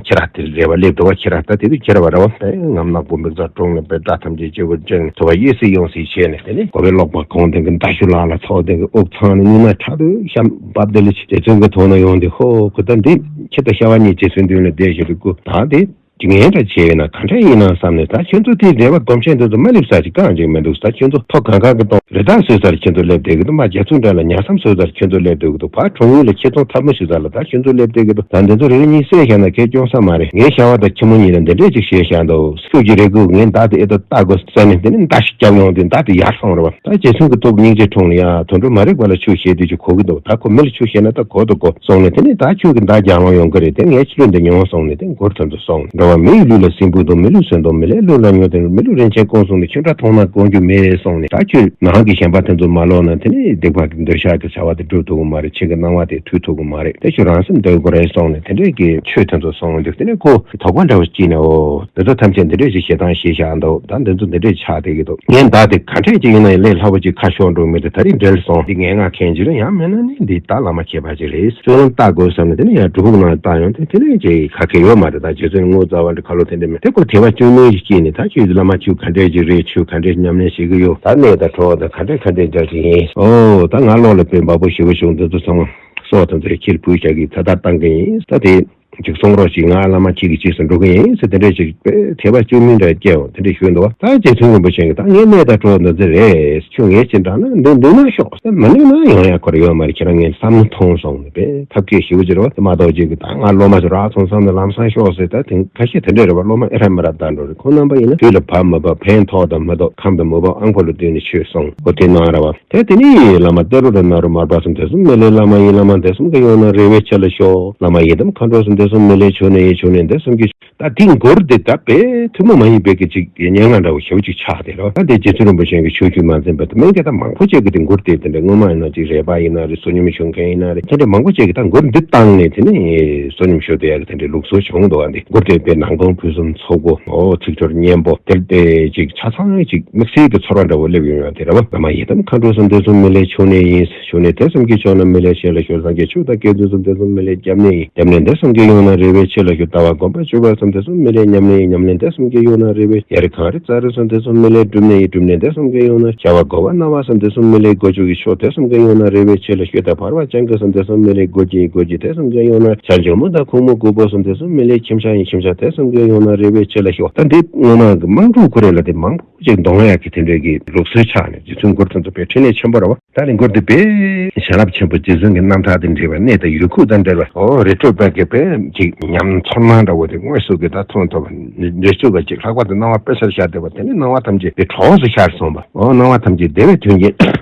ཁྱི་ར་དེ་རེད་བ། སླེབས་འདུག་བ། ཁྱི་ར་ད་དེ་དུས་ཁྱི་ར་བ་རེད་བ། དེ་ངམ་ནག་པོ་མིག་རྩ་གྲུང་ནས་དཔེ་སྐྲ་ཐམས་ཅད་སྤྱི་བོར་བཅིངས་ནས། ཐུབ་པ་གཡས་སུ་ཡོངས་སུ་བྱས་ནས། དེ་ནས་མགོ་བོའི་ལོག་པ་གང་དེ་གི་མདའ་གཞུ་ལག་ལ་ཐོགས། དེ་གི་དབུགས་འཚང་ནས་སྙུང་གནས་ཕྲག་ཏུ་བཤམས། བབ་དེ་ལ་རྗེ་བཙུན་གྱི་དྲུང་ནས་ཡོང་དུས། ཧོ་ཁོ་ད་འདི་ཁྱི་དང་ཤ་བ་གཉིས་རྗེ་བཙུན་མདུན་ལ་བསྡད་བཞག་དུས། ཁོ་ད་དེ་ངན་འདྲ་བྱས་ན་ག་འདྲ་ཡིན་ན་བསམ་ནས། ད་ཁྱོད་ཚོ་དེ་འདྲ་བ་སྒོམ་ཆེན་དེ་ཚོ་མ་སླེབས་ས་ཅིག་གང་ཅིག་མི་འདུག་ད་ཁྱོད་ཚོ་ཐོག་གང་གང་གི་སྟོང་རི་དྭགས་གསོད་སར་ཁྱོད་ཚོ་སླེབས་བསྡད་ཀྱི་འདུག་མ་རྒྱ་མཚོ་འདྲ་ལ་ཉ་ཟམ་གསོད་སར་ཁྱོད་ཚོ་སླེབས་བསྡད་ཀྱི་འདུག་ཕར་གྲོང་ཡུལ་ལ་ཁྱི་ཚོང་འཐབ་མོ་ཞུ་སར་ལ་ད་ཁྱོད་ཚོ་སླེབས་བསྡད་ཀྱི་འདུག་ད་འདི་ཚོ་རེ་རེ་གཉིས་བསད་བཞག་ན་ཁྱེད་སྐྱོན་ས་མ་རེད། ངའི་ཤ་བ་དང་ཁྱི་མོ་གཉིས་ལ་འདི་འདྲས་ཅིག་བྱས་བཞག་འདུག་ཁྱོད་ཀྱི་རེ་སྐུལ་ངས་མདའ་དེ་ཨེ་ཏོ་ལྟ་དགོས་ཟེར་ནས། དེ་ནས་མདའ་ཞིག་བརྒྱབ་ཡོང་དུས་མདའ་དེ་ཡར་སོང་རེད་བ། ད་རྗེ་བཙུན་གྱི་ཐུགས་སྙིང་རྗེ་འཁྲུངས་ནས། ཡ་དུད་འགྲོ་མ་རིག་པ་ལ་ཆོས་བཤད་དུས་ཅིག་གོ་གི་འདུག་ད་ཁོ་མི་ལ་ཆོས་བཤད་ན་ད་གོ་དང་གོ་སོང་ནས། དེ་ནས་ད་ཁྱོད་ཀྱི་མདའ་རྒྱང་ལོང་ཡོང་གི་རེད། དེ་ངས་ཕྱི་ལོགས་འདི་ཉོན་སོང་ནས། དེ་མགུར་དེ་ཚོ་གསུངས། བ་མི་ཡི་ལུས་ལ་སྲིན་བུ་དང་། མི་ལུས་གསོན་དང་མི་ལས་ལུས་ལ་ཉོན་དང་། མི་ལུས་རིན་ཆེན་ཀུན་བཟུང་ནས། ཁྱོད་འདྲ་མཐོང་ན་དཀོན་རྒྱུ་མེད་གསུངས་ནས། ད་ཁྱོད་ནང་གི་ཞེན་པ་དེ་ཚོ་མ་ལོག་ན་དེ་ནས་སྡིག་པ་གི་འདོད་ཆགས་ཀྱི་བྱ་བ་དེ་སྒྲུབ་ཐུབ་ཀྱི་མ་རེད། ཆོས་ཀྱི་སྣང་བ་དེ་ཐོས་ཐུབ་ཀྱི་མ་རེད། དེ་ཁྱོད་རང་སེམས་འདོད་དགོས་རེད་གསུངས་ནས་དེ་འདྲས་ཀྱི་ཆོས་དེ་ཚོ་གསུངས་འདུག་དེ་ནས་ཁོ་དོགས་པ་འདྲ་བོ་སྐྱེས་ནས། འོ་འདི་ཚོ་ཐམས་ཅད་འདི་འདྲས་ཞིག་ཞེ་སྡང་ཞེས་བྱ་འདུག་ད་འདི་ཚོ་འདི་འདྲས་ཆགས་བསྡད་ཀྱི་འདུག་ངས་ད་དེ་ག་འདྲས་ཅིག་ཡིན་ན་ཡང་ལས་སླ་པོ་ཅིག་ཁ་ཤོར་འགྲོ་མི་འདུག་ད་རིང་འབྲེལ་སོང་། འདི་ངན་སྔགས་མཁན་ཅིག་རེད། ཡང་མིན་ན་ནི་འདི་ད་བླ་མ་མཁས་པ་ཅིག་རེད། སྤྱོད་ལམ་བལྟ་དགོས་བསམ་ནས་དེ་ནས་ཡང་སྒྲུབ་ཕུག་ནང་བལྟ་ཡོང་དུས་དེ་ནས་ཅིག་ག་གེ་ཡོད་མ་རེད། ད་རྗེ་བཙུན་ངོ་མཚར་བ་འདྲ་ཁ་ལོ་དེ་འདྲ་མེད། དེ་ཁོ་དད་པ་བཅོས་མིན་ཞིག་སྐྱེས་ནས། ད་ཁྱོད་བླ་མ་ཁྱོད་ག་འདྲས་ཅིག་རེད། ཁྱོད་ག་འདྲས་ཉམས་ལེན་བྱེད་ཀྱི་ཡོད། ད་གནས་དང་གྲོགས་དང་ག་འདྲས་ག་འདྲས་འདྲ་ཅིག་ཡིན། ཨོ་ད་ང་བློ་ལ་དཔེ་འབབ་པོ་ཞེ་པོ་བྱུང་། འདི་ཚོ་ཚང་མ་སྲོག་དང་བཅས་ཁྱེར་བུད་བཞག་གི་ཚ་ཐག་བཏང་གི་ཡིན། ད་དེ་ཅིག་གསུང་རོགས་ཅིག་ང་བླ་མ་ཁྱེད་ཀྱི་རྗེས་སུ་འགྲོ་གི་ཡིན་ཟེར། དེ་འདྲས་ཅིག་དཔེ་དད་པ་བཅོས་མིན་འདྲ་སྐྱེ་འོང་། དེ་འདྲས་ཞུས་འདུག་ད་རྗེ་བཙུན་རིན་པོ་ཆེ་གིས་ད་ངའི་གནས་དང་གྲོགས་འདི་ཚོ་རེད། ཁྱོད་ངའི་ཅི་འདྲ་ན་འདི་འདུག་ན་ཤོག་ཟེར། མ་འདུག་ན་ཡོང་ཡ་ཁོ་ར་ཡོད་མ་རེད། ཁྱེད་རང་ངས་བསམ་བློ་ཐོངས་སོང་ནས་དཔེ་ཐབས་སྐྱོ་ཞེ་པོ་ཅིག་རེད་བ། དེ་མ་གཏོགས་ཅིག་གིས་ད་ང་སློབ་མ་ཚོ་རག་སོང་བསམ་ནས་ལམ་སང་ཤོག་ཟེར། ད་དེང་ཁ་ཤས་དེ་འདྲས་རེད་བ། སློབ་མ་ཨེ་ར་མི་ར་བཏང་འགྲོ་རེད། ཁོང་རྣམ་པ་ཡིན་ན་དུས་ལ་བབ་མ་བབ། ཕན་ཐོགས་དང་མི་ཐོགས། ཁམས་དང་མི་ཕམ། ཨང་ཕོ་ལ་བསྟུན་ནས་ཆོས་གསུངས། འོ་དེ་གནང་ར་བ། དེ་དེ་ནི་ལམ་བདེ་རོ་ར་ན་རོ་མར་པ་གསུམ་དེ་གསུམ་མི་ལས། བླ་མ་ཡི་བླ་མ་དེ་གསུམ་གྱི་ཡོང་ན་རེ་བའི་ཆེད་ལ་ཤོག་བླ་མ་ཡི་དམ་མཁའ་འགྲོ་གསུམ་དེ་གསུམ་མི་ལས། མཆོག་གནས་ཡི་མཆོག་གནས་དེ་གསུམ་གྱི། ད་དེ་མགུར་དེ་ད་དཔེ་ཐུན་མོང་མ་ཡིན་པའི་གི་ཅིག་སྙན་ངག་འདྲ་བོ་ཞེ་པོ་ཅིག་ཆགས་བསྡད་རོ། ད་དེ་རྗེ་བཙུན་རིན་པོ་ཆེ་གི་ཆོས་བརྒྱུད་མ་འཛིན་པ་དེ་མིན་གྱི་ད་མང་པོ་ཅིག་གི་དེ་མགུར་དེ་དེ་འདྲ་སྔོན་མ་ཡིན་ན་ཅིག་རས་པ་ཡིན་ན་རེད། བསོད་སྙོམས་ཞུ་མཁན་ཡིན་ན་རེད། དེ་འདྲ་མང་པོ་ཅིག་གི་ད་མགུར་འདི་བཏང་ནས་དེ་ནས་བསོད་སྙོམས་ཞུ་བསྡད་ཡ་གི་དེ་འདྲའི་ལུགས་སྲོལ་བྱུང་འདུག་བ། འདི་མགུར་དེ་དཔེ་ནང་དོན་ཕུན་སུམ་ཚོགས་པོ། འོ་ཚིག་སྦྱོར་སྙན་པོ། དེ་དེ་ཅིག་ཆ་ཚང་ཅིག་དམིགས་བསལ་གྱི་ཚོར་བ་འདྲ་བོ་སླེབས་ཡོང་ཡ་དེ་རེད་བ། བླ་མ་ཡི་དམ་མཁའ་འགྲོ་གསུམ་དེ་གསུམ་མི་ལས། མཆོག་གནས་ཡི་མཆོག་གནས་དེ་གསུམ་གྱི་མཆོག་ན་མི་ལས། ཞལ་ལ་ཞོལ་སངས་རྒྱས་མཆོག་དང་དགེ་འདུན་གསུམ་དེ་གསུམ་མི་ལས། སྐྱབས་གནས་ཡི་སྐྱབས་གནས་དེ་གསུམ་གྱི་ཡོང་ན་རེ་བའི་ཆེད་ལ་ཞུ། ལྟ་བ་སྒོམ་པ་སྤྱོད་པ་གསུམ་དེ་གསུམ་མི་ལས། ཉམས་ལེན་ཡི་ཉམས་ལེན་དེ་གསུམ་གྱི་ཡོང་ན་རེ་བའི། ཡ་རི་གངས་རི་ཙ་རི་གསུམ་དེ་གསུམ་མི་ལས། སྒྲུབ་གནས་ཡི་སྒྲུབ་གནས་དེ་གསུམ་གྱི་ཡོང་ན། བྱ་བ་སྒོམ་པ་སྣང་བ་གསུམ་དེ་གསུམ་མི་ལས། སྒོ་ཕྱུགས་ཡི་མཆོག་དེ་གསུམ་གྱི་ཡོང་ན་རེ་བའི་ཆེད་ལ་ཞུ། ད་བར་པ་སྤྱང་ཀི་གསུམ་དེ་གསུམ་མི་ལས། སྒོ་འབྱེད་ཡི་སྒོ་འབྱེད་དེ་གསུམ་གྱི་ཡོང་ན། བྱ་འཇོལ་མོ་དང་ཁོག་མོ་གུག་པོ་གསུམ་དེ་གསུམ་མི་ལས། ཁྱིམ་ཤ་ཡི་ཁྱིམ་ཤ་དེ་གསུམ་གྱི་ཡོང་ན་རེ་བའི་ཆེད་ལ་ཞུ། ད་འདི་སྔོན་མ་གི་དམངས་ཁྲོད་ཁོ་རེ་ལ་དེ་མང་པོ་ཅིག་འདོང་ཡག་གི་དེ་འདྲའི་གི་ལུགས་སྲོལ་ཆགས་ནས། རྗེ་བཙུན་མགུར་དེ་ཚོ་དཔེ་འཕྲིན་ལས་ཆེན་པོ་རེད་བ། ད་རེས་མགུར་འདི་དཔེ་བྱིན་རླབས་ཆེན་པོ། རྗེ་བཙུན་གྱི་རྣམ་ཐར་དང་འབྲེལ་བའི་གནས་དང་ཡུལ་ཁུག་དང་འབྲེལ་བའི། འོ་རི་ཁྲོད་པའི་གི་དཔེ་ཅིག་ཉམས་ཚོར་སྣང་འདྲ་བོ་དེ་དངོས་སུ་གི་ད་མཐོང་ཐུབ་པ། འདྲེ་ཚུགས་པ་ཅིག་ལྷག་པར་དུ་སྣང་བ་དཔེ་ཆར་ཤར་བསྡད་པ་དེ་ནི་སྣང་བ་ཐམས་ཅད་དེ་གྲོགས་སུ་ཤར་སོང་བ། འོ་སྣང་བ་ཐམས་ཅད་བདེ་བའི་དོན་གྱིས་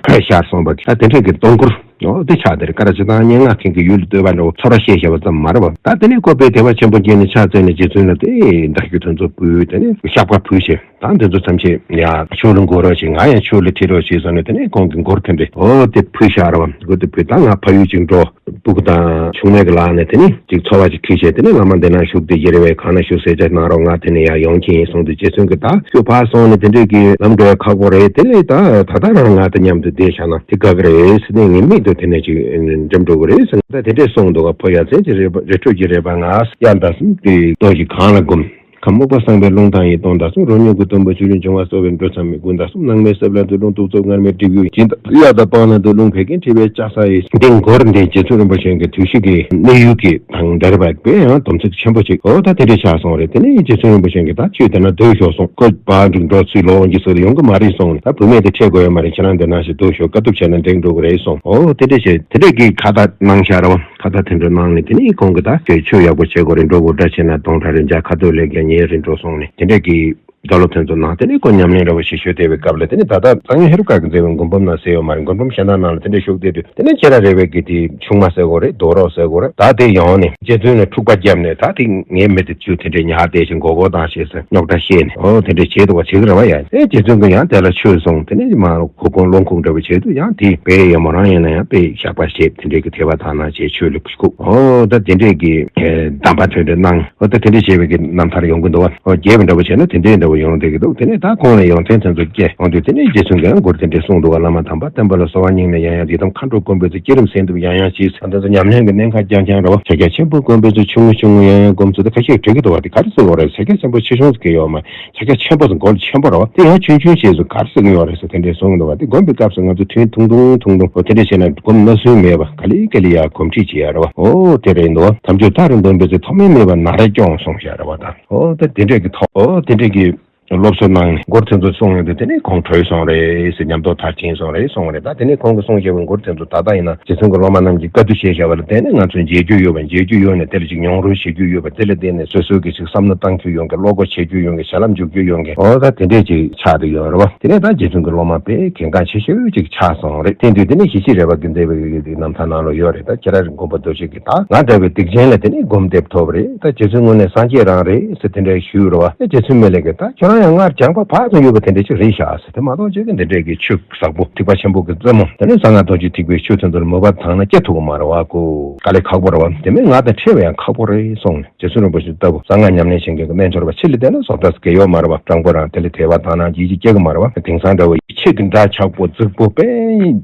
ཤར་སོང་བ། ད་དེ་འདྲ་གི་སྡོང་མགུར། འོ་དེ་ཆགས་དེར་ཀ་ར་ཇི་ལྟར་སྙན་ངག་མཁན་གྱི་ཡུལ་ལ་བསྟོད་པ་འདྲ་བོ་ཚོར་བ་བཤད་བཞག་པ་ཙམ་མ་རེད་བ། ད་དེ་ནས་ཁོ་དཔེ་དད་པ་ཆེན་པོ་སྐྱེས་ནས་ཕྱག་བཙལ་ནས་རྗེ་བཙུན་ལ་དེ་བརྡ་བརྒྱུད་དོན་ཚོགས་ཕུལ། དེ་ནས་བཤགས་པ་ཕུལ་བྱས། ད་འདི་ཚོ་ཐམས་ཅད་ཡང་ཆོས་ལ་འགོད་རོགས་བྱེད། ང་ཡང་ཆོས་ལ་ཁྲིད་རོགས་བྱེད་ཟེར་ནས། དེ་ནས་ཁོང་གི་མགུར་དེ་འདྲ་འོ་དེ་ཕུལ་བཞག་ར་བ། མགུར་དེ་ཕུལ། ད་ང་ཕ་ཡུལ་ཅིག་འགྲོ། སྤུ་གུ་དང་ཆུང་མའི་གི་ལག་ནས་དེ་ནས་ཅིག་འཚོ་བ་ཅིག་ཁྲིད་བྱས། དེ་ནས་བླ་མ་འདི་ན་བཞུགས་ཏེ་ཡེ་རེ་བའི་གང་ན་བཞུགས་གསལ་ཆ་གནང་རོགས། ང་དེ་ནས་ཡར་ཡོང་གི་ཡིན་གསུངས་དུས། རྗེ་བཙུན་གྱིས་ད་ཁྱོད་ཕར་སོང་ནས་དེ་འདྲས་ཀྱི་ལམ་འགྲོ་ཡ་ཁག་པོ་རེད། དེ་ལས་ད་ད་ལྟ་རང་ང་དང་མཉམ་དུ་བསྡད་བཞག་ན་དེ་དགའ་གི་རེད་ཟེར་ནས། ངའི་མིག་ཏུ་དེ་ནས་ཅིག་འགྲིམ་འགྲོ་གི་རེད་ཟེར་ནས། ད་དེ་འདྲས་གསུངས་འདུག་ག་ཕོ་ཡ་མཚན་གྱི་རི་ཁྲོད་ཀྱི་རས་པ་ང་གཡག་ཟླ་གསུམ་གྱི་ལྟོ་ཞིག་གང་ལ་བསྒོམ། ཁམས་སྨུག་པ་སངས་པའི་རླུང་ཐང་ཡིན། སྟོང་ཟླ་གསུམ་རོ་སྙོམས་ཀྱི་དུམ་བུ། ཆུ་རིན་འབྱུང་བ་གསོ་བའི་འབྲུ་མཚམས་མེད། དགུན་ཟླ་གསུམ་ནང་མའི་སྲིབ་ལ་འདུ། རླུང་གཏུག་ཚོགས་མངར་མོའི་སྒྲིབ་གཡུག་ཡིན། སྤྱི་ཟླ་དབྱར་ཟླ་སྤང་ལ་འདུ། རླུང་བད་ཀན་མཁྲིས་པའི་ལྕགས་ཟ་ཡིན། འདི་མགུར་འདི་རྗེ་བཙུན་རིན་པོ་ཆེ་གི་དུས་ཚོད་ཀྱི་གནས་ཡུལ་གྱི་དང་འདྲ་བ་དཔེ་ཡང་སྡོམ་ཚིག་ཆེན་པོ་ཅིག་འོ་ད་དེ་འདྲས་ཆགས་སོང་རེད། དེ་ནས་རྗེ་བཙུན་རིན་པོ་ཆེ་གིས་ད་ཁྱོད་དེ་ན་སྡོད་ཤོག་གསུངས། ཁོ་ཕར་འགྲིག་འགྲོ་ཚུལ་ལོག་འོང་གི་ཟེར་ཡོང་གི་མ་རེད་གསུངས་ནས། ད་བུད་མེད་དེ་ཁྲིད་དགོས་ཡོད་མ་རེད། ཁྱེད་རང་འདི་ན་ཞིག་སྡོད་ཤོག་དཀའ་ཐུབ་བྱས་ན་འགྲིག་འགྲོ་གི་རེད་གསུངས། འོ་དེ་འདྲས་བྱས་དེ་འདྲས་ཀྱི་ཁ་བརྡ་གནང་བཞག་ར་བ། ཁ་བརྡ་དེ་འདྲ་གནང་ནས། དེ་ནས་ཁོང་གིས་ད་ཁྱོད་ཆོས་ཡག་པོ་བྱེད་དགོས་རེད། འགྲོ་དགོས་འདྲ་བྱས་ན་གདོང་ཁྲ་རེད། འཇའ་ཁ་སྟོད་ལས་ཀྱང་ཉེ་རེད་འགྲོ་གསུངས་ནས། དེ་འདྲས་ཀྱི་བརྡ་ལོ་དེ་ཚོ་གནང་། དེ་ནས་ཁོ་ཉམས་ལེན་འདྲ་བོ་ཞིག་ཞུ་བསྡད་པའི་སྐབས་ལ། དེ་ནས་ད་ལྟ་གཙང་ཡུལ་ཧེ་རུ་ཀ་གི་མཛེས་པའི་མགུར་འབུམ་ནང་གསལ་ཡོད་མ་རེད། མགུར་འབུམ་གཞན་དག་ནང་ལ་དེ་འདྲས་ཞུགས་བསྡད་དུས། དེ་ནས་ཁྱེད་རང་རེ་བའི་གི་དེ་ཆུང་མ་ཟེར་དགོས་རེད། རྡོ་རོག་ཟེར་དགོས་རེད། ད་དེ་ཡོང་ནས་རྗེ་བཙུན་ལ་འཁྲུག་པ་བརྒྱབ་ནས། ད་དེ་ངའི་མི་དེ་ཚོས་དེ་འདྲས་ཉར་བསྡད་ཅིང་མགོ་སྐོར་བཏང་བྱས་ཟེར་རྙོག་དྲ་བཤད་ནས། འོ་དེ་འདྲས་བྱས་འདུག་བ། བྱེད་ཀྱི་རེད་བ་ཡ། ཨེ་རྗེ་བཙུན་གྱིས་ཡང་དེ་ལ་ཆོས་གསུངས། དེ་ནས་མ་གོ་སྐོན་སློང་ཁུངས་འདྲ་བོ་བྱས་དུས། ཡང་དེ་དཔེ་ཡ་མོ་རང་ཡིན་ན་ཡང་དཔེ་བཤགས་པ་བྱས། དེ་འདྲས་ཀྱི་དད་པ་དག་སྣང་བྱས་ཆོས་ལ་ཁུག་འོ་ད་དེ་འདྲས་ཀྱི་གདམས་པ་དེ་འདྲ་གནང་། འོ་ད་དེ་འདྲས་བྱས་པའི་གི་རྣམ་ཐར་ཡོང་གི་འདུག་བ། འོ་རྒྱས་པ་འདྲ་བོ་བྱས་ན་དེ་འདྲས་འདྲ་བོ་ཡོང་བསྡད་ཀྱི་འདུག་དེ་ནས་ད་ཁོང་ལ་ཡོན་ཏན་དེ་ཚོ་སྐྱེས་ཡོང་དུས། དེ་ནས་རྗེ་བཙུན་གྱིས་མགུར་དེ་འདྲས་གསུངས་འདུག་བ། བླ་མ་དམ་པ་བསྟེན་པ་ལ་གསོལ་བ་སྙིང་ནས་ཡང་ཡང་འདེབས། ཡི་དམ་མཁའ་འགྲོ་མགོན་པོས་ཚུལ། བསྐྱེད་རིམ་ཟིན་ཏེ་ཡང་ཡང་གྱིས། ད་འདི་ཚོ་ཉམས་ལེན་གྱི་གནད་འགག་རྐྱང་རྐྱང་རེད་བ། ཕྱག་རྒྱ་ཆེན་པོ་མགོན་པོས་ཚུལ། ཆུང་ངུ་ཆུང་ངུ་ཡང་ཡང་སྒོམ་ཚུལ། དེ་ཁ་ཤས་འགྲིག་གི་འདུག་བ། དེ་ག་རེ་ཟེར་དགོས་རེད། ཕྱག་རྒྱ་ཆེན་པོ་ཟེར་མགོ་ལ་ཆེན་པོ་རེད་བ། དེ་ཡང་ཆུང་ཆུང་བྱས་ཚུལ་ག་རེ་ཟེར་གི་ཡོད་རེད་ཟེར། དེ་འདྲས་གསུངས་འདུག་བ། དེ་སྒོམ་པའི་སྐབས་སུ་ང་ཚོ་ཐུན་ཐུང་ཐུང་ཐུང་ཐུང་འོ་དེ་འདྲས་བྱས་ན་སྒོམ་སྣ་སུན་མེད་པ། ག་ལེ་ག་ལེ་ཡར་གོམས་འདྲིས་བྱེད་ཡ་རེད་བ། འོ་དེ་རེད་འདུག་བ། དམ་ཆོས་མཐའ་རུ་འདོན་པའི་ཚེ། ཐོག་མེད་མེད་པར་ནཱ་རོ་སྐྱོང་གསུངས་བཞག་རེད་བ། ད་འོ་ད་དེ་འདྲས་ཀྱི་ཐོག་འོ་དེ་འདྲས་ཀྱི་ སློབ་གསོ་གནང་ནས་མགུར་དེ་ཚོ་གསུང་ཡོང་དུས། དེ་ནས་ཁོང་གྲོལ་སོང་རེད་ཟེར། ཉམས་རྟོགས་མཐར་ཕྱིན་སོང་རེད་གསུང་བ་རེད། ད་དེ་ནས་ཁོང་གིས་གསུང་བཞག་པའི་མགུར་དེ་ཚོ་ད་ལྟ་ཡིན་ན་རྗེ་བཙུན་གྱི་སློབ་མ་རྣམས་ཀྱིས་བཀའ་བསྡུ་བྱས་བཞག་པ་ལ་བརྟེན་ནས། ང་ཚོས་མཇལ་རྒྱུ་ཡོད་པ། མཇལ་རྒྱུ་ཡོད་ནས་དེ་ལ་ཅིག་མྱོང་རོལ་བྱེད་རྒྱུ་ཡོད་པ། དེ་ལ་བརྟེན་ནས་སོ་སོ་གི་ཅིག་བསམ་བློ་བཏང་རྒྱུ་ཡོང་མཁན། བློ་སྒོ་ཕྱེ་རྒྱུ་ཡོང་མཁན། ཞལ་ལག་འཇུག་རྒྱུ་ཡོང་མཁན། འོ་ད་དེ་འདྲས་ཅིག་ཆགས་བསྡད་ཡོད་རེད་བ། དེ་ནས་ད་རྗེ་བཙུན་གྱི་སློབ་མ་དཔེ་གལ་འགངས་ཆེ་ཤོས་ཅིག་ཆགས་སོང་རེད། དེ་དུས་དེ་ནས་ཞི་བྱེད་རས་པ་དགེ་འདུན་པའི་རྣམ་ཐར་ནང་ལ་ཡོད་རེད། ད་ཁྱེད་རང་མགོན་པོ་རྡོ་རྗེ་གིས་ད་ང་འདྲ་བའི་སྡིག་ཅན་ལ་དེ་ནས་སྒོམ་འདེབས་ཐོབ་རེད། ད་རྗེ་བཙུན་དངོས་གནས་སངས་རྒྱས་རང་རེད་ཟེར་དེ་འདྲ་ཞུས་རེད་བ། ད་རྗེ་བཙུན་མི་ལ་གིས་ད་ཁྱོད་རང་ཡང་སྔར་སྦྱངས་པ་བག་ཙམ་ཡོད་པ་དེ་འདྲ་ཅིག་རེད་ཤག་ཟེར། དེ་མ་གཏོགས་ཅིག་གི་འདི་འདྲས་ཀྱི་ཆོས་ཟབ་པོ། ཐེག་པ་ཆེན་པོ་གི་རྩེ་མོ། དེ་ནས་གསང་སྔགས་རྡོ་རྗེ་ཐེག་པའི་ཆོས་དེ་ཚོར་མོས་པ་བཏང་ན་སྐྱེ་ཐུབ་ཀྱི་མ་རེད་བ། ཀོ་དཀའ་ལས་ཁག་པོ་རེད་བ། དེ་མིན་ང་དང་འཕྲད་པ་ཡང་ཁག་པོ་རེད་གསུངས་ནས། རྗེ་བཙུན་རིན་པོ་ཆེ་ལྟ་བུ་གསང་སྔགས་ཉམས་ལེན་བྱེད་མཁན་གྱི་རྣལ་འབྱོར་པ་ཕྱི་ལ་བསྡད་ན་བཟོ་ལྟ་སྐྱེ་ཡོད་མ་རེད་བ། སྤྲང་པོ་རང་དེ་ལ་དད་པ་བཏང་ན་ཡིད་ཆེས་སྐྱེ་གི་མ་རེད་བ། དེང་སང་འདྲ་བོ་ཡིད་ཆེས་ཀྱི་འདྲ་ཆགས་པོ་རྫིག་པོ་དཔེ་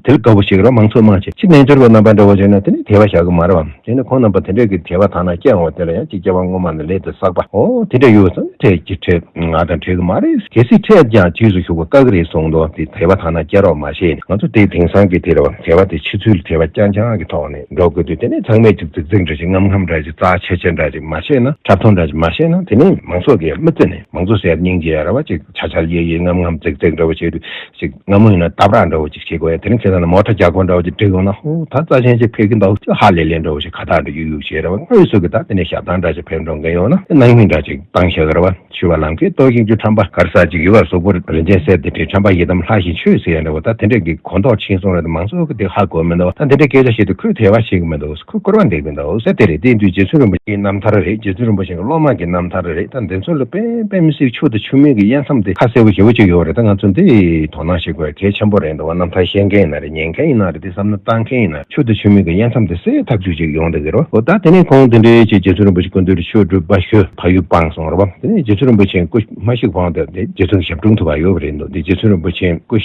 དེ་ལ་དགའ་བོ་ཞིག་རེད་བ། མང་ཚོགས་མང་ཆེ་ཕྱི་རྣལ་འབྱོར་པ་རྣམ་པ་འདྲ་བོ་བྱས་ན་དེ་ནི་དད་པ་བཞག་གི་མ་རེད་བ། དེ་ནི་ཁོང་རྣམ་པ་དེ་འདྲས་ཀྱི་དད་པ་བཏང་ན་སྐྱེ་འོང་བ་དེ་ལ་ཡང་ཅིག་སྐྱེ་བ་སྔོན་མ་ནས་ལས་དེ་བསགས་པ། འོ་དེ་འདྲ་ཡོད་ཙང་འཕྲད་ཀྱི་འཕྲད། ང་དང་འཕྲད་ཀྱི་མ་རེད། གལ་སྲིད་འཕྲད་ཀྱང་རྗེས་སུ་ཞུགས་པ་དཀའ་གི་རེད་གསུངས་འདུག། དེ་དད་པ་བཏང་ན་སྐྱེ་རོགས་མ་ཤེས་ནས། ང་ཚོ་དེ་དེང་སང་གི་དེ་རེད་བ། དད་པ་དེ་ཕྱི་ཚུལ་ལ་དད་པ་རྐྱང་རྐྱང་གི་ཐོག་ནས་འགྲོ་དགོས་དུས། དེ་ནས་ཚང་མས་ཅིག་རྫིག་རྫིག་འདྲ་ཅིག་རྔམ་རྔམ་འདྲ་ཅིག་རྩ་ཆེ་ཆེ་འདྲ་ཅིག་མ་བྱས་ན། འཁྲབ་སྟོན་འདྲ་ཅིག་མ་བྱས་ན། དེ་ནས་མང་ཚོགས་ཀྱིས་མི་བརྩི་ནས། མང་ཚོགས་ཟེར་སྙིང་རྗེ་ཡ་རེད་བ། ཅིག་ཆ་ཆ་ལེ་ལེ་རྔམ་རྔམ་རྫིག་རྫིག་འདྲ་བོ་བྱས་དུས། ཅིག་སྔ་མོ་ཡིན་ན་ལྟ་བར་འདྲ་བོ་ཅིག་བྱེད་དགོས་ཡ། དེ་རིང་ཁ་སང་ནས་མོ་ཊ་རྒྱག་གོ་འདྲ་བོ་ཅིག་འགྲིག་ཡོང་ན། ཧོ་ད་རྩ་ཆེན་ཅིག་ཕེབས་ཀྱི་འདུག། ཅིག་ཧ་ལས་ལས་འདྲ་བོ་ཞིག་ཁ་བཏགས་འདྲ་གཡུག་གཡུག་བྱས་རེད་བ། དངོས་སུ་གི་ད་དེ་ནས་ཞབས་བཏང་འདྲ་ཅིག་ཕེབས་འགྲོ་མཁན་ཡོང་ན་སྣང་མེད་འདྲ་ཅིག་བཏང་བཞག་གི་རེད་བ། ཞུ་བ་ལམ་ཁའི་ལྟོ་ཤིག་རྒྱུ་ཁྲམ་པ་གར་ས་ཅིག་ཡོད་པ། གཟུགས་པོར་རིན་ཆེན་གསེར་དེ་འདྲའི་ཁྲམ་པ་ཡི་དམ་ལྷ་བཞིན་མཆོད་ཟེར་ཡ་འདྲ་བོ། ད་དེ་འདྲས་ཀྱི་གོ་མདོག་ཕྱིན་སོང་རེད། ད་མང་ཚོགས་ཀྱི་དེ་ཧ་གོ་མི་འདུག། ད་དེ་འདྲས་སྐད་ཆ་བཤད་དུས་ཁོས་དད་པ་བྱེད་ཀྱི་མི་འདུག། ཁོས་སྐུར་བ་འདེབས་ཀྱི་འདུག་ཟེར། དེ་རེད། དེ་དུས་རྗེ་བཙུན་རིན་པོ་ཆེའི་རྣམ་ཐར་རེད། རྗེ་བཙུན་རིན་པོ་ཆེ་གི་སློབ་མ་གི་རྣམ་ཐར་རེད། ད་འདི་ཚོ་ལ་དཔེ་དཔེ་མི་སྲིད་ཆུ་དང་ཆུ་མིག་གི་དབྱེ་མཚམས་དེ་ཁ་གསལ་པོ་ཞེ་པོ་ཅིག་ཡོད་རེད། ད་ང་ཚོ་འདི་དོ་སྣང་བྱེད་དགོས་གལ་ཆེན་པོ་རེད་འདུག་བ། རྣམ་ཐར་ཤེས་མཁན་ཡིན་ན་རེད། ཉན་མཁན་ཡིན་ན་རེད། དེ་བསམ་བློ་བཏང་མཁན་ཡིན་ན། ཆུ་དང་ཆུ་མིག་གི་དབྱེ་མཚམས་དེ་གསལ་ཐག་ཆོད་ཅིག་ཡོང་བསྡད་ཀྱི་རེད། འོ་ད་དེ་ནས་ཁོང་དེ་འདྲའི་ཅིག་རྗེ་བཙུན་རིན་པོ་ཆེ་སྐུ་མདུན་དུ་ཆོས་སྒྲུབ་པ་ཞུ་ཕ་ཡུལ་སྤངས་སོང་རེད་བ། དེ་ནས་རྗེ་བཙུན་རིན་པོ་ཆེ་སྐུ་མ་གཤེགས་གོང་དེ་དེ་རྗེ་བཙུན་གྱི་ཞབས་དྲུང་ཐུབ་པ་ཡོད་པ་རེད་འདུག། དེ་རྗེ་བཙུན་རིན་པོ་ཆེ་སྐུ་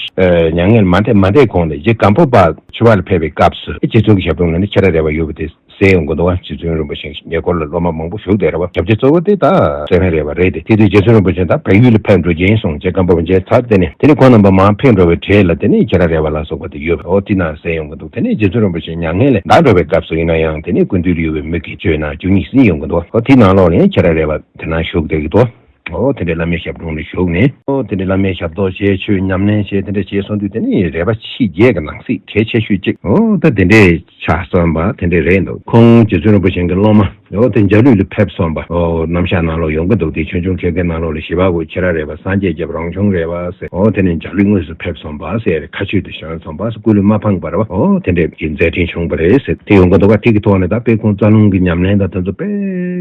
མྱ་ངན་མ་འདས་མ་འདས་གོང་དེ་རྗེ་སྒམ་པོ་པ་ཆོས་པ་ལ་ཕེབས་པའི་སྐབས་སུ་རྗེ་བཙུན་གྱི་ཞབས་དྲུང་ལ་ནི་ཁྱེད་རང་རེ་བ་ཡོད་པ་དེ། ཟེར་ཡོང་གི་འདུག་བ། རྗེ་བཙུན་རིན་པོ་ཆེ་ཉེ་འཁོར་ལ་སློབ་མ་མང་པོ་བཞུགས་བསྡད་རེད་བ། སྐྱབས་རྗེ་གཙོ་བོ་དེ་ད་སེ་བན་རེད་བ། རེད་དེ། དེ་དུས་རྗེ་བཙུན་རིན་པོ་ཆེ་ད་བལ་ཡུལ་ལ་ཕེབས་འགྲོ་རྒྱུ་ཡིན་གསུངས། རྗེ་སྒམ་པོ་པ་མཇལ་ཚར། དེ་ནས་དེ་ནས་ཁོང་རྣམ་པ་མར་ཕེབས་འགྲོ་བའི་གྲས་ལ་དེ་ནས་ཁྱེད་རང་རེ་བ་ལ་སོགས་པ་དེ་ཡོད་པ། འོ་དེ་ན་ཟེར་ཡོང་གི་འདུག། དེ་ནས་རྗེ་བཙུན་རིན་པོ་ཆེ་མྱ་ངན་ལས་འདས་འགྲོ་བའི་སྐབས་སུ་ཡིན་ན་ཡང་། དེ་ནས་སྐུ་མདུན་ལ་ཡོད་པའི་མི་གི་བརྗོད་ན་བཅུ་གཉིས་ཟིན་ཡོང་གི་འདུག། འོ་དེ་ནང་ལོགས་ལ་ཡང་ཁྱེད་རང་རེ་བ་དེ་ན་བཞུགས་བསྡད་ཀྱི་འདུག། འོ་དེ་འདྲའི་བླ་མའི་ཞབས་དྲུང་ལ་བཞུགས་ནས། འོ་དེ་འདྲའི་བླ་མའི་ཞབས་ཏོག་བྱས། ཆོས་ཉམས་ལེན་བྱས། དེ་འདྲ་བྱས་སོང་དུས་དེ་ནི་རས་པ་ཕྱི་རྒྱལ་གྱི་ནང་སྲིད་གལ་ཆེ་ཤོས་གཅིག། འོ་ད་དེ་འདྲའི་ཆགས་སོང་བ་དེ་འདྲ་རེད་འདུག། ཁོང་རྗེ་བཙུན་རིན་པོ་ཆེ་གི་སློབ་མ། འོ་དེ་འཇའ་ལུས་ལ་ཕེབས་སོང་བ། འོ་རྣམ་གཞག་ནང་ལོགས་ཡོང་གི་འདུག། དེ་ཆུང་ཆུང་ཁེར་ཁེར་ནང་ལོགས་ལ་ཞི་བ་གོ་ཁྱེད་རང་རེ་བ་སངས་རྒྱས་རྒྱབ་རང་བྱུང་རེད་བ་ཟེར། འོ་དེ་ནི་འཇའ་ལུས་དངོས་སུ་ཕེབས་སོང་བ་ཟེར། མཁའ་སྤྱོད་དུ་བྱོན་སོང་བ་ཟེར། སྐུ་ལུས་མ་འཕངས་པ་རེད་བ། འོ་དེ་འདྲའི་གི་མཛད་འཕྲིན་བྱུང་བ་རེད་ཟེར། དེ་ཡོང་གི་འདུག་ག། དེ་གི་ཐོག་ནས་ད་དཔེ་ཁོང་རྩ་རླུང་གི་ཉམས་ལེན་དང་དེ་ཚོ་དཔེ་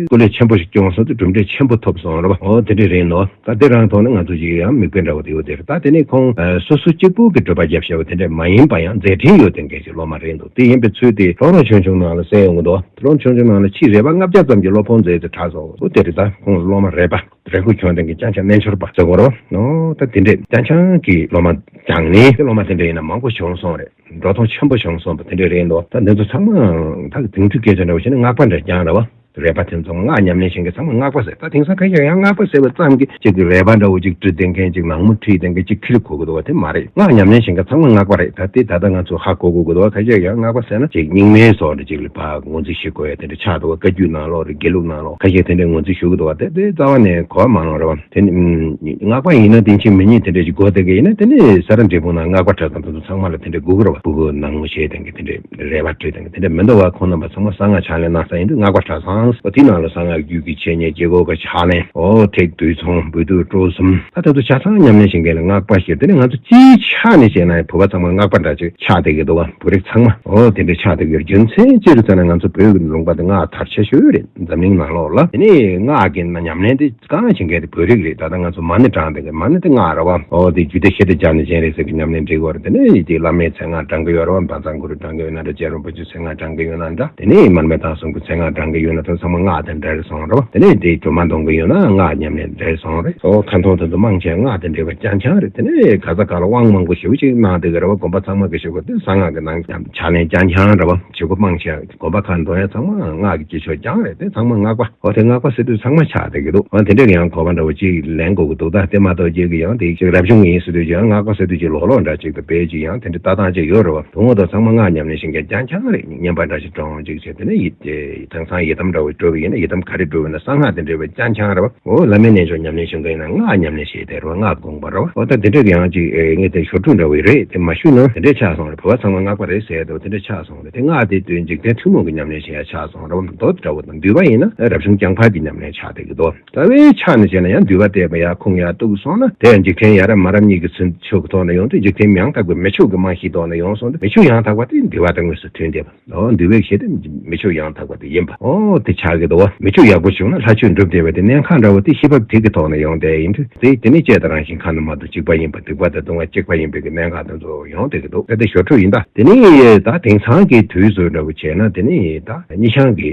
སྐུ་ལས་ཆེན་པོ་ཞིག་བསྐྱོན་སོང་དུས་གྲུབ་འབྲས་ཆེན་པོ་ཐོབ་སོང་རེད་བ། འོ་དེ་འདྲ་རེད་འདུག། ད་དེ་རང་ཐོག་ནས་ང་ཚོ་ཅིག་ཡང་མིག་དཔེ་འདྲ་བོ་དེ་ཡོད་དེ་རེད། ད་དེ་ནས་ཁོང་ཨ་སོ་སོ་གཅིག་པུ་གི་སྒྲུབ་པ་རྒྱབ་བཞག་པ་དེ་འདྲ་མ་ཡིན་པ། ཡང་མཛད་འཕྲིན་ཡོད་དེ་འགན་ཞིག་སློབ་མ་རེད་འདུག། དེ་ཡིན་པའི་ཚུལ་དེ་སློབ་གྲྭ་ཆུང་ཆུང་ནང་ལ་གསན་ཡོང་གི་འདུག། སློབ་གྲྭ་ཆུང་ཆུང་ནང་ལ་ཕྱིས་རས་པ་ལྔ་བརྒྱ་ཙམ་གྱི་སློབ་དཔོན་མཛད་དེ་གྲགས་སོང་། འོ་དེ་རེད། ད་ཁོང་སློབ་མ་རས་པ་རས་ཁུག་གྱོན་ལྡན་གྱི་རྐྱང་རྐྱང་རྣལ་འབྱོར་པ་ཟེར་དགོས་རེད་བ། འོ་ད་དེ་འདྲས་རྐྱང་རྐྱང་གི་སློབ་མ་སྦྱངས་ནས། དེ་སློབ་མ་དེ་འདྲ་ཡིན་ན་མང་པོ་བྱུང་སོང་རེད། འགྲོ་སྟངས་ཆེན་པོ་བྱུང་སོང་བ་དེ་འདྲ་རེད་འདུག། ད་འདི་ཚོ་ཚང་མ་ད་དེང་དུས་སྐད་ཆ་འདྲ་བོ་བཤད་ན་སྔགས་པ་འདྲ་རྐྱང་རེད་བ། རས་པ་དེ་ཚོ་སྔགས་ཉམས་ལེན་བྱེད་མཁན་ཚང་མ་སྔགས་པ་ཟེར། ད་དེང་སང་ཁ་ཤས་ཡང་སྔགས་པ་ཟེར་བ་ཙམ་གྱིས་ཅིག་གི་རས་པ་འདྲ་བོ་ཅིག་དཀྲིས་བསྡད་མཁན། ཅིག་ནག་མོ་དཀྲིས་བསྡད་མཁན་ཅིག་ཁྱི་ལ་གོ་གི་འདུག་བ། དེ་མ་རེད། སྔགས་ཉམས་ལེན་བྱེད་མཁན་ཚང་མ་སྔགས་པ་རེད། ད་དེ་ད་ལྟ་ང་ཚོ་ཧ་གོ་དགོས་ཀྱི་འདུག་བ། ཁ་ཤས་ཡང་སྔགས་པ་ཟེར་ན་ཅིག་རྙིང་མའི་བཟོ་འདྲ་ཅིག་ལ་ཕར་ངོས་འཛིན་བྱེད་དགོས་ཡ་དེ་འདྲ་ཆགས་འདུག་བ། བཀའ་བརྒྱུད་ནང་ལོགས་རེད། དགེ་ལུགས་ནང་ལོགས་ཁ་ཤས་དེ་འདྲ་ངོས་འཛིན་ཞུ་གི་འདུག་བ། དེ་དེ་རྩ་བ་ནས་གོ་བ་མ་ལོན་རེད་བ། དེ་ནི་ཨུམ། སྔགས་པ་ཡིན་ན་བདེན་ཕྱིར་མི་རྙེད་དེ་འདྲ་ཞིག་གོ་བསྡད་མཁན་ཡིན་ན། དེ་ནི་ས་ར་འབྲས་སྤུངས་ནང་སྔགས་པ་གྲྭ་ཚང་དེ་ཚོ་ཚང་མ་ལ་དེ་འདྲ་དགོས་ཀྱི་རེད་བ། སྤུ་གུ་ནག་མོ་བྱས་བསྡད་མཁན་དེ་འདྲ། རས་པ་དཀྲིས་བསྡད་མཁན་དེ་འདྲ་མི་འདུག་བ། ཁོང་རྣམ་པ་ཚང་མ་གསང་སྔགས་ཕྱག་ལེན་གནང་ས་ཡིན་དུས་སྔགས་པ་གྲྭ་ཚང་། འོ་དེ་ནང་ལ་གསང་སྔགས་རྒྱུད་ཀྱི་འཆད་ཉན། དཀྱིལ་འཁོར་གྱི་ཕྱག་ལེན། འོ་ཐེག་བསྡུས་ཚོགས། འབུལ་སྡུད་སྤྲོ་གསུམ། ད་དེ་ཚོ་ཆ་ཚང་ཉམས་ལེན་བྱེད་མཁན་ལ་སྔགས་པ་ཞེས། དེ་ནི་ང་ཚོ་སྤྱིའི་ཆ་ནས་བཤད་ན་ཡང་བོད་པ་ཚང་མ་སྔགས་པ་འདྲ་ཅིག་ཆགས་བསྡད་ཀྱི་འདུག་བ། བོད་རིགས་ཚང་མ། འོ་དེ་འདྲ་ཆགས་བསྡད་ཀྱི་ཡོད། རྒྱུ་མཚན་ཅི་རེད་ཟེར་ན་ང་ཚོ་བོད་ཀྱི་ལུང་པ་དེ་སྔགས་དར་ཆེ་ཤོས་རེད། འཛམ་གླིང་ནང་ལོགས་ལ། དེ་ནས་སྔགས་ཀྱི་ཉམས་ལེན་དེ་གང་བྱེད་མཁན་དེ་བོད་རིགས་རེད། ད་ལྟ་ང་ཚོ་མ་ཎི་བགྲངས་དེ་ག། མ་ཎི་དེ་སྔགས་རེད་བ། འོ་དེ་རྒྱུད་སྡེ་ཤེས་རབ་སྦྱར་ནས་སྦྱངས་རེད་ཟེར་གྱི་ཉམས་ལེན་འབྲི་དགོས་རེད། དེ་ནས་དེ་བླ་མའི་མཚན་སྔགས་བགྲང་གི་ཡོད་རེད་བ། བཛྲ་གུ་རུ་བགྲང་གི་ཡོད་ན་འདྲ། རྗེ་རིན་པོ་ཆེའི་མཚན་སྔགས་བགྲང་གི་ཡོད་ན་འདྲ། དེ་ནས་མར་མེ་མདའ་གསུམ་གྱི་མཚན་སྔགས་བགྲང་གི་ཡོད་ན། དེ་ཚང་མ་སྔགས་དེ་འདྲ་རེད་སོང་རེད་བ། དེ་ནས་དེ་སྒྲོལ་མ་འདོན་གི་ཡོད་ན་སྔགས་ཉམས་ལེན་འདྲ་རེད་སོང་རེད། འོ་ཁ་འཐོར་དེ་ཚོ་མང་ཆེ་བ་སྔགས་དེ་འདྲ་བ་རྐྱང་རྐྱང་རེད། དེ་ནས་ག་ས་ག་ལ་དབང་མང་པོ་ཞེ་པོ་ཅིག་གནང་བསྡད་ཀྱི་རེད་བ། དགོན་པ་ཚང་མ་གི་ཞེ་པོ་དེ་གསང་སྔགས་ཀྱི་ནང་ཕྱག་ལེན་རྐྱང་རྐྱང་རེད་བ། བྱེད་སྒོ་མང་ཆེ་བ། དགོན་པ་ཁག་འགྲོ་ཡ་ཚང་མ་སྔགས་ཀྱི་སྤྱི་ཆོས་རྐྱང་རེད། དེ་ཚང་མ་སྔགས་པ། འོ་དེ་སྔགས་པ་ཟེར་དུས་ཚང་མ་ཆགས་བསྡད་ཀྱི་འདུག། འོ་དེ་འདྲའི་ཡང་གོ་བ་འདྲ་བོ་ཅིག་ལེན་དགོས་ཀྱི་འདུག། ད་དེ་མ་གཏོགས་ཅིག་གི་ཡང་དེ་ཅིག་རབ་བྱུང་ཡིན་ཟེར་དུས་ཀྱང་སྔགས་པ་ཟེར་དུས་ཅིག་ལོག་ལོག་འདྲ་ཅིག་ཏུ་དཔེ་ཅིག་ཡང་དེ་འདྲ་ལྟ་སྟངས་ཅིག་ཡོད་རེད་བ། དོན་དངོས་ཐོག་ཚང་མ་སྔགས་ཉམས་ལེན་བྱེད་མཁན་རྐྱང་རྐྱང་རེད། བསྙེན་པ་འདྲ་ཞིག་བགྲང་ཅིག་བྱས། དེ་ནས་ཡིད་དེ་དེང་སང་ཡི་དམ་འདྲ་ འགྲོ་བ་ཡིན་ན་ཡི་དམ་ག་རེ་འགྲོ་བ་ཡིན་ན་གསང་སྔགས་དེ་འདྲ་བའི་རྐྱང་རྐྱང་རེད་བ། འོ་བླ་མའི་རྣལ་འབྱོར་ཉམས་ལེན་བྱེད་མཁན་ཡིན་ན་སྔགས་ཉམས་ལེན་བྱེད་དེ་རེད་བ། སྔགས་དགོངས་པ་རེད་བ། འོ་ད་དེ་འདྲ་གི་ཡང་ཅིག་ངས་དེ་ཞོར་འཕྲོས་འདྲ་བོ་རེད་དེ་མ་ཞུས་ན་དེ་འདྲས་ཆགས་སོང་རེད། བོད་པ་ཚང་མ་སྔགས་པ་རེད་ཟེར་དེ་འདྲས་ཆགས་སོང་རེད། དེ་སྔགས་དེ་དོན་འཇིག་རྟེན་ཐུན་མོང་གི་ཉམས་ལེན་བྱེད་ཡ་ཆགས་སོང་རེད་བ། མདོ་འདྲ་བོ་དང་འདུས་པ་ཡིན་ན་རབ་བྱུང་རྐྱང་ཕར་གྱི་ཉམས་ལེན་ཆགས་བསྡད་ཀྱི་འདུག་རྩ་བའི་ཆ་ནས་བྱས་ན་ཡང་འདུས་པ་བལྟས་པ་ཡ་ཁུངས་ཡ་གཏུགས་སོང་ན་དེ་ཡང་འཇིག་རྟེན་ཡ་རབས་མ་རབས་གཉིས་ཀྱི་ཚུན་ཆོད་ཀྱི་ཐོག་ནས་ཡོང་དུས་འཇིག་རྟེན་མི་ཡང་དག་པའི་མི་ཆོས་ཀྱི་རྨང་གཞིའི་ཐོག་ནས་ཡོང་སོང་དུས་མི་ཆོས་ཡང་དག་པ་དེ་འདུས་པ་དང་དངོས་སུ་མཐུན་བསྡད་པ། འོ་འདུས་པའི་ཞེས་དེ་མི་ཆོས་ཡང་དག་པ་དེ་ཡིན་པ། འོ་དེ་ཆགས་ཀྱི་འདུག་བ། མི་ཆོས་ཡག་པོ་བྱུང་ན་ལྷ་ཆོས་འགྲུབ་བསྡད་པ་དེ་གནད་འགག་འདྲ་བོ་དེ་ཤེས་བབ་དེ་གི་ཐོག་ནས་ཡོང་བསྡད་ཡིན་དུས་དེ་དེ་ནི་བཅས་དང་རང་བཞིན་ཁ་ན་མ་ཐོ་གཅིག་པ་ཡིན་པ། སྡིག་པ་དང་ལྟུང་བ་གཅིག་པ་ཡིན་པའི་གི་གནད་འགག་དེ་ཚོ་ཡོང་བསྡད་ཀྱི་འདུག་དེ་དེ་ཞོར་འཕྲོས་ཡིན། ད་དེ་ནི་ད་དེང་སང་གི་དུས་ཚོད་འདྲ་བོ་བྱས་ན་དེ་ནི་ད་སྙི་ཤང་གི་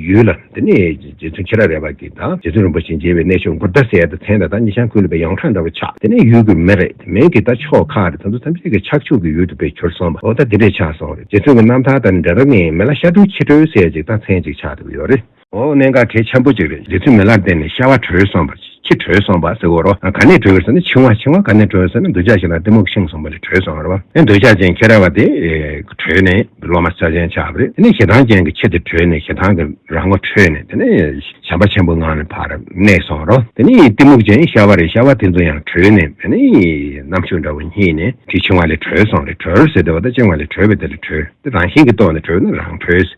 ཡུལ་ལ་དེ་ནི་རྗེ་བཙུན་ཁྱི་ར་རས་པ་གི་ད་རྗེ་བཙུན་རིན་པོ་ཆེ་མཇལ་བའི་གནས་མཆོག་མགུར་མདའ་ཟེར་ཡ་དེ་མཚན་ད་ད་སྙི་ཤང་ཁུལ་ལ་པའི་ཡོངས་གྲགས་འདྲ་བོ་ཆགས། དེ་ནི་ཡུལ་གྱི་མི་རེད། མི་གི་ད་ཕྱོགས་ཁག་རེད། དེ་ཚོ་ཐམས་ཅད་ཀྱི་ཆགས་ཆོས་ཀྱི་ཡུལ་དུ་དཔེ་གྱུར་སོང་བ། འོ་ད་དེ་འདྲས་ཆགས་སོང་རེད། རྗེ་བཙུན་གྱི་རྣམ་ཐར་དང་འབྲེལ་བ་ངེས་མི་ལ་ཤ་དྲུག་ཁྱི་སྤྲོས་ཟེར་ཅིག་ད་མཚན་ཅིག་ཆགས་འདུག་ཡོད་རེད། འོ་གནད་འགག་གལ་ཆེན་པོ་ཅིག་རེད། རྗེ་བཙུན་མི་ལར་བསྟེན་ནས་ཤ་བ་བྲོས་སོང་བ། ཁྱི་བྲོས་སོང་བ་ཟེར་གོ་རོ། ག་ནས་བྲོས་ཟེར་ན་འཆིང་བ། འཆིང་བ་ག་ནས་བྲོས་ཟེར་ན་འདོད་ཆགས་ཞེ་སྡང་གཏི་མུག་ཤིང་གསུམ་པ་ལས་བྲོས་སོང་རེད་བ། ཨེ་འདོད་ཆགས་ཅན་ཁྱི་ར་བ་དེ་བྲོས་ནས་སློབ་མ་ས་ཆེན་ཆགས་པ་རེད། དེ་ནས་ཞེ་སྡང་ཅན་གྱི་ཁྱི་དེ་བྲོས་ནས་ཞེ་སྡང་གི་རང་ངོ་འཕྲོད་ནས་དེ་ནས་བྱམས་པ་ཆེན་པོའི་ངང་ནས་ཕར་གནས་སོང་རོ། དེ་ནས་གཏི་མུག་ཅན་ཤ་བ་རེད། ཤ་བ་དེ་ཚོ་ཡང་བྲོས་ནས་དེ་ནས་རྣམ་ཤེས་འདྲ་བོ་རྙེད་ནས་དེ་འཆིང་བ་ལས་བྲོས་སོང་རེད། བྲོས་ཟེར་དེ་བ་ད་འཆིང་བ་ལས་བྲོས་པའི་དེ་ལས་བྲོས། དེ་རང་བཞིན་གྱི་ཐོག་ནས་བྲོས་ན་རང་བྲོས།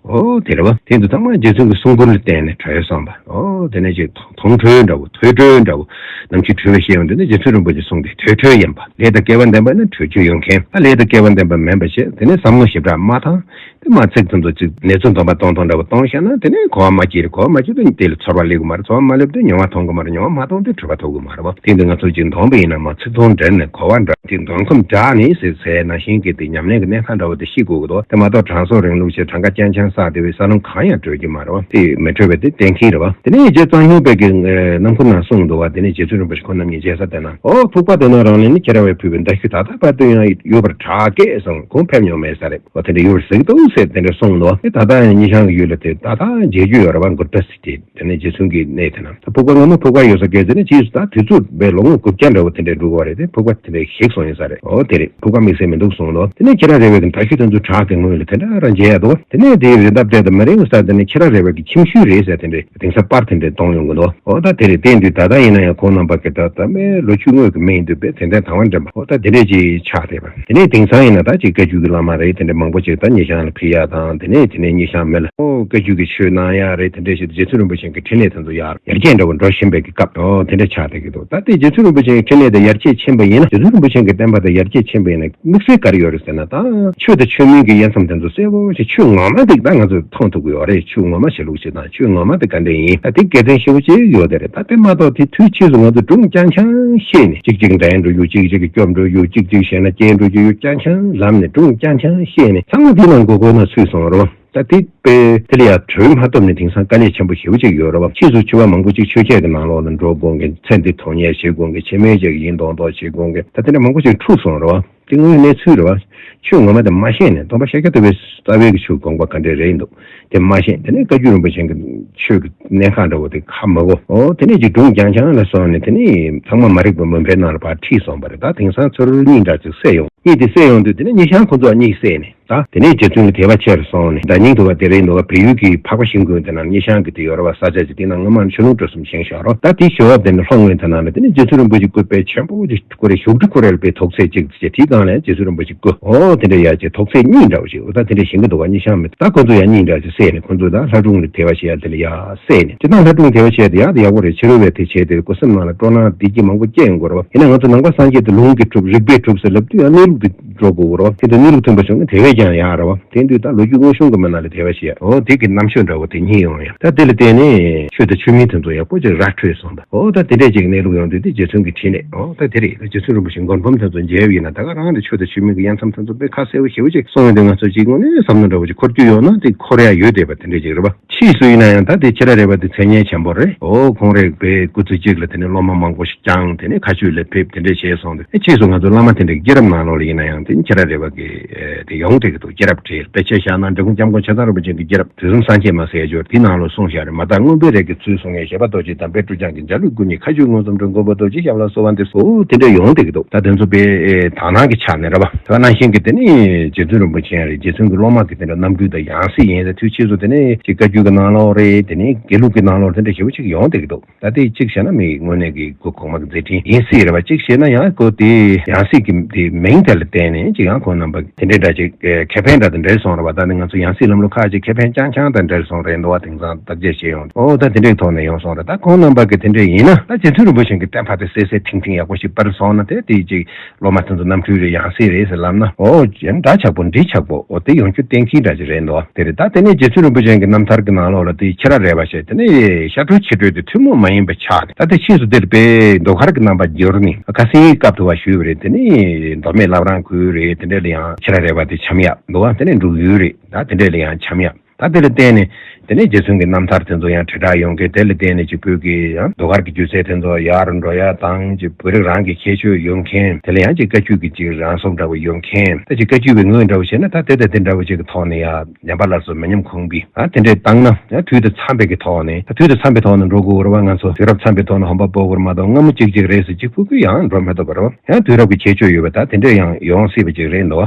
འོ་དེ་རེད་བ། དེ་ཚོ་ཚང་མ་རྗེ་བཙུན་གྱི་གསུང་མགུར་ལ་བརྟེན་ནས་བྲོས་སོང་བ། འོ་དེ་ནས་ཅིག་དོང་བྲོས་འདྲ་བོ་ཐོས་གྲོལ་འདྲ་བོ་ནམ་རྒྱུན་བྲོས་པའི་ཤེས་ཡོན་དེ་ནི་རྗེ་བཙུན་རིན་པོ་ཆེ་གསུང་དེ་ཐོས་གྲོལ་ཡིན་པ། ལས་དང་སྐལ་བ་ལྡན་པ་ནི་བྲོས་རྒྱུ་ཡོད་མཁན། ད་ལས་དང་སྐལ་བ་ལྡན་པ་མིན་པ་བྱས། དེ་ནས་བསམ་བློ་ཞིབ་ཕྲ་མ་བཏང་། དེ་མ་ཚིག་ཙམ་དུ་ཅིག་ནེ་ཙོ་འདོན་པ་གཏོང་སྟངས་འདྲ་བོ་གཏོང་ཤེས་ན་དེ་ནས་གོ་བ་མ་སྐྱེས་རེད། གོ་བ་མ་སྐྱེས་དུས་དེ་ལ་ཚོར་བ་སླེབས་ཀྱི་མ་རེད། ཚོར་བ་མ་སླེབས་དུས་མྱོང་བ་མཐོང་གི་མ་རེད། མྱོང་བ་མ་མཐོང་དུས་གྲུབ་པ་ཐོབ་ཀྱི་མ་རེད་བ། དེ་འདི་ང་ཚོ་ཅིག་འདོན་པ་ཡིན་ན་མ་ཚིག་ཐུང་འདྲ་ནས་གོ་བ་འདྲ་དེ་འདོན་ཁམས་འདྲ་ནི་ཟེར་ཟེར་ནང་བཞིན་གྱི་དེ་ཉམས་ལེན་གྱི་གནད་འགག་འདྲ་བོ་དེ་ཤེས་དགོས་ཀྱི་འདུག་དེ་མ་གཏོགས་གྲངས་གསོག་རིང་ལུགས་བྱས་གྲངས་ཀ་རྐྱང་རྐྱང་བསགས་དེ་བས་ས་ལམ་གང་ཡང་གྲོལ་གྱི་མ་རེད་བ། དེ་མི་གྲོལ་བས་དེ་གཏན་འཁེལ་རེད་བ། དེ་ནས་རྗེ་གཙང་ཡུམ་པའི་གི་རྣམ་མགུར་ནང་གསུངས་འདུག་བ། དེ་ནས་རྗེ་བཙུན་རིན་པོ་ཆེ་ཁོང་རྣམ་གཉིས་མཇལ་ས་དེ་ན། ཨོ་ཕུག་པ་དེ་ན་རང་ལས་ནི་ཁྱེད་ར་བས་ཕུལ་བའི་མདའ་ཤུལ་ད་ལྟ་བར་དུ་ཡང་ཡོད་པར་གྲགས་ཀྱེ་གསུངས། ཁོང་ཕེབས་མྱོང་མེད་ས་རེད། ཨོ་དེ་འདྲ་ཡོད་པར་གཟིགས་འདུག་ཟེར་དེ་འདྲ་གསུངས་འདུག་དེ་ད་ལྟ་ཡང་སྙི་ཤང་གི་ཡུལ་ལ་དེ་ད་ལྟ་མཇལ་རྒྱུ་ཡོད་རེད་བ། མགུར་མདའ་ཟེར་དེ། དེ་ནས་རྗེ་བཙུན་གྱི་གནས་དེ་ན་ད་ཕུག་པ་སྔ་མོ་ཕུག་པ་ཡོད་ས་སྐད་ཟེར་ནས་རྗེས་སུ་ད་དུས་ཚོད་པའི་ལོ་ངོ་དགུ་བརྒྱ་འདྲ་བོ་དེ་འདྲའི་འགྲོ་གི་བ་རེད་དེ། ཕུག་པ་དེ་འདྲའི་ཞིག་སོང་ཡིན་ས་རེད། ཨོ་དེ་རེད། ཕུག་པ་དམིགས་བསལ་མི་འདུག་གསུངས་ལོ། དེ་ནས་ཁྱེད་རང་རེ་བའི་གི་མདའ་ཤུལ་དེ་ཚོ་གྲགས་ཀྱི་ངོས་ལ་དེ་འདྲ་རང་མཇལ་ཡ་འདུག་དེ་ནས་དེའི་རི་འདབས་འདྲ་དེ་མ་རིང་ས་དེ་ནས་ཁྱེད་རང་རེ་བའི་གི་ཁྱིམ་ཤུལ་རེད་ཟེར་དེ་འདྲའི་དེང་སང་པར་དེ་འདྲའི་གཏོང་ཡོང་གི་འདུག་ཨོ་ད་དེ་རེད། དེ་འདུག་ད་ལྟ་ཡིན་ན་ཡང་ཁོང་རྣམ་པ་གི་ད་ད་མའི་ལོ་རྒྱུས་དངོས་ཀྱི་མིང་འདུག་པས་དེ་འདྲའི་ཐང་བ་འདྲ་པོ། ཨོ་ད་དེ་འདྲའི་ཅིག་ཆགས་བསྡད་པ། དེ་ནས་དེང་སང་ཡིན་ན་ད་ཅིག་བཀའ་བརྒྱུད་ཀྱི་བླ་མ་རེད། དེ་འདྲ་མང་པོ་ཅིག་ད་སྙི་ཤང་ལ་ཕེབས་ཡ་དང་། དེ་ནས་དེ་ནས་སྙི་ཤང་མི་ལ་ཨོ་བཀའ་བརྒྱུད་ཀྱི་ཆོས་གནང་ཡ་རེད། དེ་འདྲ་ཞིག་རྗེ་བཙུན་རིན་པོ་ཆེ་གི་འཕྲིན་ལས་དེ་ཚོ་ཡར་ཡར་རྒྱས་འདྲ་བོ་འགྲོ་བཞིན་པའི་གི་སྐབས། ཨོ་དེ་འདྲ་ཆགས་བསྡད་ཀྱི་འདུག་ད་ལྟའི་རྗེ་བཙུན་རིན་པོ་ཆེ་གི་འཕྲིན་ལས་དེ་ཡར་རྒྱས་ཕྱིན་པ་ཡིན་ན། རྗེ་བཙུན་རིན་པོ་ཆེ་གི་བསྟན་པ་དེ་ཡར་རྒྱས་ཕྱིན་པ་ཡིན་ན་དམིགས་བསལ་ག་རེ་ཡོད་རེད་ཟེར་ན། ད་ཆོས་དང་ཆོས་མིན་གྱི་དབྱེ་མཚམས་དེ་ཚོ་གསལ་པོ་ཞིག་ཆོས་ངོ་མ་དེ་ད་ང་ཚོས་མཐོང་ཐུབ་ཀྱི་ཡོད་རེད། ཆོས་ངོ་མ་ཞེས་ལུགས་ཅིག་དང་། ཆོས་ངོ་མ་དེ་ག་འདྲ་ཡིན། ད་དེ་དགེ་མཚན་ཞེ་པོ་ཅིག་ཡོད་དེ་རེད། ད་དེ་མ་གཏོགས་དེ་དུས་ཕྱིས་སུ་ང་ཚོ་སྒྲུང་རྐྱང་རྐྱང་བཤད་ནས་གཅིག་གཅིག་འགྲན་འགྲོ་རྒྱུ། གཅིག་གཅིག་གི་སྐྱོབ་འགྲོ་རྒྱུ། གཅིག་གཅིག་བཤད་ན་སྐྱེལ་འགྲོ་རྒྱུ་ཡོད། རྐྱང་རྐྱང་ལམ་ནས་སྒྲུང་རྐྱང་རྐྱང་བཤད་ནས་ཚང་མ་དེ་ནང་མགོ་སྐོར་ན་ཚུད་སོང་རེད་བ། ད་དེ་དཔེ་དེ་ལ་ཡང་གྲོལ་མ་ཐུབ་ནས་དེང་སང་དཀའ་ལས་ཆེན་པོ་ཞེ་པོ་ཅིག་ཡོད་རེད་བ། ཕྱིས་སུ་ཆོས་པ་མང་པོ་ཅིག་ཆོས་བརྒྱུད་ཀྱི་ནང་ལོགས་ལ་འགྲོ་དགོངས་མཁན། ཚེ་འདི་ཐོག་ཉལ་བྱེད་དགོངས་མཁན། ཕྱི་མའི་ཆོས་ཀྱི་ཡིན་མདོག་མདོག་བྱེད་དགོངས་མཁན། ད་དེ་འདྲ་མང་པོ་ཅིག་འཁྲུགས་སོང་རེད་བ། དེ་དངོས་ཡོད་གནས་ཚུལ་རེད་བ། ཆོས་ངོ་མ་དེ་མ་ཤེས་ནས་སྟོན་པ་ཤཱཀྱ་ཐུབ་པའི་རྩ་བའི་གི་ཆོས་དགོངས་པ་ག་འདྲས་རེད་འདུག་དེ་མ་ཤེས། དེ་ནས་བཀའ་བརྒྱུད་རིན་པོ་ཆེ་གི་ཆོས་ཀྱི་གནད་འགག་འདྲ་བོ་དེ་ཧ་མ་གོ། ཨོ་དེ་ནས་ཅིག་སྒྲུང་རྐྱང་རྐྱང་ལ་སོང་ནས་དེ་ནས་ཚང་མ་མ་རིག་པའི་མུན་པའི་ནང་ལ་ཕར་ཁྲིད་སོང་བ་རེད། ད་དེང་སང་ཚུར་གཉིད་འདྲ་ཅིག་སད་ཡོང་། གཉིད་དེ་སད་ཡོང་དུས་དེ་ནས་སྙི་ཤང་ཁོ་ཚོ་གཉིད་སད་ནས། ད་དེ་ནས་རྗེ་བཙུན་གྱི་དད་པ་ཆེ་རུ་སོང་ནས། ཟླ་སྙིང་དུ་བ་དེ་རིང་དུ་བ་བལ་ཡུལ་གྱི་འཕགས་པ་ཤིང་ཀུན་དེ་ན་སྙི་ཤང་གི་དེ་ཡོད་རེད་བ། ས་ཆ་ཅིག་དེ་ན་སྔོན་མ་ཆོས་ལུང་སྤྲོ་གསུམ་བཞེངས་བཞག་རོགས། ད་དེ་ཞོ་བ་དེ་ནས་ལྷོ་ངོས་དེ་ན་ལ་དེ་ནས་རྗེ་བཙུན་རིན་པོ་ཆེ་སྐུ་དཔེ་ཆེན་པོ་ཅིག་སྐུ་རེ་བཞུགས་ཁྲི་སྐུ་རེ་ལ་དཔེ་ཐོག་ཚད་ཅིག་བྱས། དེའི་སྒང་ལ་རྗེ་བཙུན་རིན་པོ་ཆེ་སྐུ། ཨོ་དེ་འདྲ་ཡ་ཅིག་ཐོག་ཚད་གཉིས་འདྲ་བོ་ཞིག་ཨོ་ད་དེ་འདྲ་བཞེངས་གི་འདུག་བ། སྙི་ཤང་མི་ད་ཁོ་ཚོ་ཡང་གཉིད་འདྲ་ཅིག་སད་ནས་ཁོ་ཚོ་ད་ལྷ་སྒྲུང་ལ་དད་པ་བྱེད་ཡ་དེ་ལ་ཡ་སད་ནས། སྤྱིར་བཏང་ལྷ་སྒྲུང་དད་པ་བྱེད་ཡ་དེ་ཡག་དེ་ཡག་པོ་རེད། ཕྱི་རོལ་བའི་དེ་བྱས་ཏེ་སྐུ་སེམས་ནང་ལ་སྤྲོ་སྣང་བདེ་སྐྱིད་མང་པོ་སྐྱེ་ཡོང་གི་རེད་བ། ཡིན་ན་ང་ཚོ་ནང་པ་སངས་རྒྱས་དེ་ལུང་གིས་གྲུབ། རིགས་པས་གྲུབ་ཟེར་ལབ་དུས་ཡང་གནས་ལུགས་དེ་འགྲོ་དགོས་རེད་བ། དེ་ཚོ་གནས་ལུགས་མཐུན་པ་བྱུང་ན་དེ་བས་ཀྱང་ཡག་རེད་བ། དེ་དུས་ད་ལོ་རྒྱུས་དངོས་བྱུང་གི་མི་སྣ་ལ་དད་པ་བྱེད་ཡ། འོ་དེ་གི་རྣམ་དཔྱོད་འདྲ་བོ་དེ་རྙེད་ཡོང་ཡ། ད་དེ་ལ་བརྟེན་ནས་ཆོས་དང་ཆོས་མིན་དེ་ཚོ་ཡག་པོ་ཅིག་ར་འཕྲོད་སོང་། ད་འོ་ད་དེ་འདྲས་ཅིག་གནས་ལུགས་ཡོང་དུས་དེ་རྗེ་བཙུན་གྱི་འཕྲིན་ལས། འོ་ད་དེ་རེད། རྗེ་བཙུན་རིན་པོ་ཆེ་མགུར་འབུམ་དེ་ཚོ་མཇལ་བ་ཡིན་ན་ད་ག་རང་དེ་ཆོས་དང་ཆོས་མིན་གྱི་དབྱེ་མཚམས་དེ་ཚོ་དཔེ་ཁ་གསལ་པོ་ཞེ་པོ་ཅིག་གསུངས་ཡོང་དུས་ང་ཚོ་ཅིག་དངོས་གནས་བསམ་བློ་འདྲ་བོ་ཅིག་འཁོར་རྒྱུ་ཡོད་ན་དེ་འཁོར་ཡ་ཡོད་བསྡད་པ་དེ་འདྲས་ཅིག་རེད་བ། ཕྱིས་སུ་ཡིན་ན་ཡང་ད་དེ་ཁྱི་ར་རས་པ་དེ་མཚན་སྙན་ཆེན་པོ་རེད། འོ་ཁོང་རེ་བའི་སྐུ་ཚེ་གཅིག་ལ་དེ་ནས་སློབ་མ་མང་པོ་ཞིག་བསྐྱངས། དེ་ནས་མཁའ་སྤྱོད་ལ་ཕེབས། དེ་འདྲས་བྱས་སོང་སྟེ། ཨེ་ཕྱིས་སུ་ང་ཚོ་བླ་མ་དེ་འདྲའི་བསྐྱེད་རིམ་ནང་ལོགས་ལ་ཡིན་ན་ཡང་དེ་ནི་ཁྱི་ར་རས་པ་གི་ཨེ་དེ་ཡོང་དེ། ཡོད་འདུག་སྐྱེས་རབས་བྲིས་དཔེ་ཆ་བཞག་ན་འབྲི་གུང་སྐྱབས་མགོན་ཆེ་ཚང་རིན་པོ་ཆེ་གི་སྐྱེས་རབས་དུས་གསུམ་སངས་རྒྱས་མ་ཟེར་ཡ་ཅིག་ཡོད་རེད། དེའི་ནང་ལ་གསུངས་བཞག་རེད། མ་དག་མངོན་པའི་རིགས་ཀྱི་ཚུལ་གསུང་མཁན་བཞད་པ་རྡོ་རྗེ་དམ་པའི་བསྐྲུན་བྱང་གི་འཇའ་ལུས་སྐུ་ཉིད་མཁའ་སྤྱོད་མངོན་སུམ་སྤྲུལ་མགོན་པོ་རྡོ་རྗེ་ཞབས་ལ་གསོལ་བ་འདེབས་སོ། དེ་འདྲ་ཡོང་བསྡད་ཀྱི་འདུག་ད་དེ་ཚོ་དཔེ་དག་སྣང་གི་ཆ་ནས་རེད་པ། དེ་ནང་བཞིན་གྱི་དེ་ནི་རྗེ་བཙུན་རིན་པོ་ཆེ་ཡང་རེད། རྗེ་བཙུན་གྱི་སློབ་མ་གི་དེ་འདྲ་རྣམ་འཕྲུལ་དང་ཡང་སྲིད་ཡིན་ཟེར། དུས་ཕྱིས་སུ་དེ་ནི་ཅིག་བཀའ་བརྒྱུད་ཀྱི་ནང་ལོགས་རེད། དེ་ནི་དགེ་ལུགས་ཀྱི་ནང་ལོགས་དེ་འདྲ་ཞེ་པོ་ཅིག་ཡོང་བསྡད་ཀྱི་འདུག་ད་དེ་གཅིག་བྱས་ན་མི་དངོས་གནས་ཀྱི་སྐུ་གོང་མ་གི་མཛད་འཕྲིན་ཡིན་སྲིད་རེད་པ། གཅིག་བྱས་ན་ཡང་སྐུ་དེ་ཡང་སྲིད་ཀྱི་དེ་མིང་དེ་ལ་བརྟེན་ནས་ཅིག་ཡང་ཁོང་རྣམ་པ་དེ་འདྲའི་འདྲ་ཅིག་ཁེ་ཕན་འདྲ་དང་འབྲེལ་སོང་རེད་པ། ད་ནི་ང་ཚོ་ཡང་སྲིད་ལམ་ལུགས་ཁག་ཅིག་ཁེ་ཕན་རྐྱང་རྐྱང་དང་འབྲེལ་སོང་རེད་འདུག་པ། དེང་སང་བརྟག་དཔྱད་བྱས་ཡོང་། ཨོ་ད་དེ་འདྲའི་ཐོག་ནས་ཡོང་སོང་རེད། ད་ཁོང་རྣམ་པ་གི་དེ་འདྲ་ཡིན་ན་ད་རྗེ་བཙུན་རིན་པོ་ཆེ་གི་བསྟན་པ་དེ་གསལ་གསལ་ཐིང་ཐིང་ཡག་པོ་ཞིག་སྤེལ་སོང་ན། དེ་དེ་ཅིག་སློབ་མ་དེ་ཚོ་རྣམ་འཕྲུལ་རེད་ཡང་སྲིད་རེད་ཟེར་ལབ་ན། ཨོ་འདྲ་ཆགས་པོ་འདི་ཆགས་པོ་ཨོ་དེ་ཡོང་རྒྱུ་གཏན་འཁེལ་འདྲ་ཅིག་རེད་འདུག་པ། དེ་རེད། ད་དེ་ནས་རྗེ་བཙུན་རིན་པོ་ཆེ་གི་རྣམ་ཐར་གྱི་ནང་ལོགས་ལ་དེ་ཁྱི་ར་རས་པ་བྱས། དེ་ནས་ཤ་ཁྲོ་ཁྱི་ཁྲོ་དེ་ཐུན་མོང་མ་ཡིན་པ་ཆགས་ཏེ། ད་དེ་ཕྱིས་སུ་དེར་དཔེ་ཟློས་གར་གྱི་རྣམ་པ་བསྒྱུར་ནས་ཁ་སང་སྐབས་དུ་བ་ཞུས་པ་རེད། དེ་ནས་མདོ་སྨད་བླ་བྲང་ཁུལ་རེད། དེ་འདྲ་ལ་ཡང་ཁྱི་ར་རས་པ་དེ་འཆམ་ཡག་འདུག་པ། དེ་ནས་འབྲུག་ཡུལ་རེད། ད་དེ་འདྲ་ལ་ཡང་འཆམ་ཡག་ད་དེ་ལ་བརྟེན་ནས་དེ་ནས་རྗེ་བཙུན་གྱི་རྣམ་ཐར་དེ་ཚོ་ཡང་དྲིལ་བསྒྲགས་ཡོང་གི། དེ་ལ་བརྟེན་ནས་ཅིག་བོད་ཀྱི་ཡང་ཟློས་གར་གྱི་སྒྱུ་རྩལ་དེ་ཚོ་ཡར་འགྲོ་ཡ་དང་། ཅིག་བོད་རིགས་རང་གི་ཁྱད་ཆོས་ཡོད་མཁན། དེ་ལ་ཡང་ཅིག་བཀའ་བརྒྱུད་ཀྱི་ཅིག་རང་སྲོག་འདྲ་བོ་ཡོད་མཁན། ད་ཅིག་བཀའ་བརྒྱུད་པའི་ངོས་འདྲ་བོ་བྱས་ན་ད་དེ་དང་དེ་འདྲ་བོ་ཅིག་གི་ཐོག་ནས་ཡང་ཉམས་པ་སླར་གསོ་མི་ཉམས་གོང་འཕེལ་ཨ་དེ་འདྲས་བཏང་ན། ཡང་དུས་དང་འཚམས་པའི་གི་ཐོག་ནས། ད་དུས་དང་འཚམས་པའི་ཐོག་ནས་འགྲོ་དགོས་རེད་པ། ང་ཚོ་དུས་རབས་འཚམས་པའི་ཐོག་ནས་ཧོན་པ་སྤོ་དགོས་རེད་མ་གཏོགས། སྔ་མོ་གཅིག་གཅིག་རེད་ཟེར་གཅིག་པུ་པུ་ཡང་འགྲོ་མི་ཐུབ་པ་རེད་པ། ཡང་དུས་རབས་ཀྱི་ཁྱད་ཆོས་ཡོད་པ་ད་དེ་འདྲས་ཡང་ཡོང་སྲིད་པ་ཅིག་རེད་འདུག་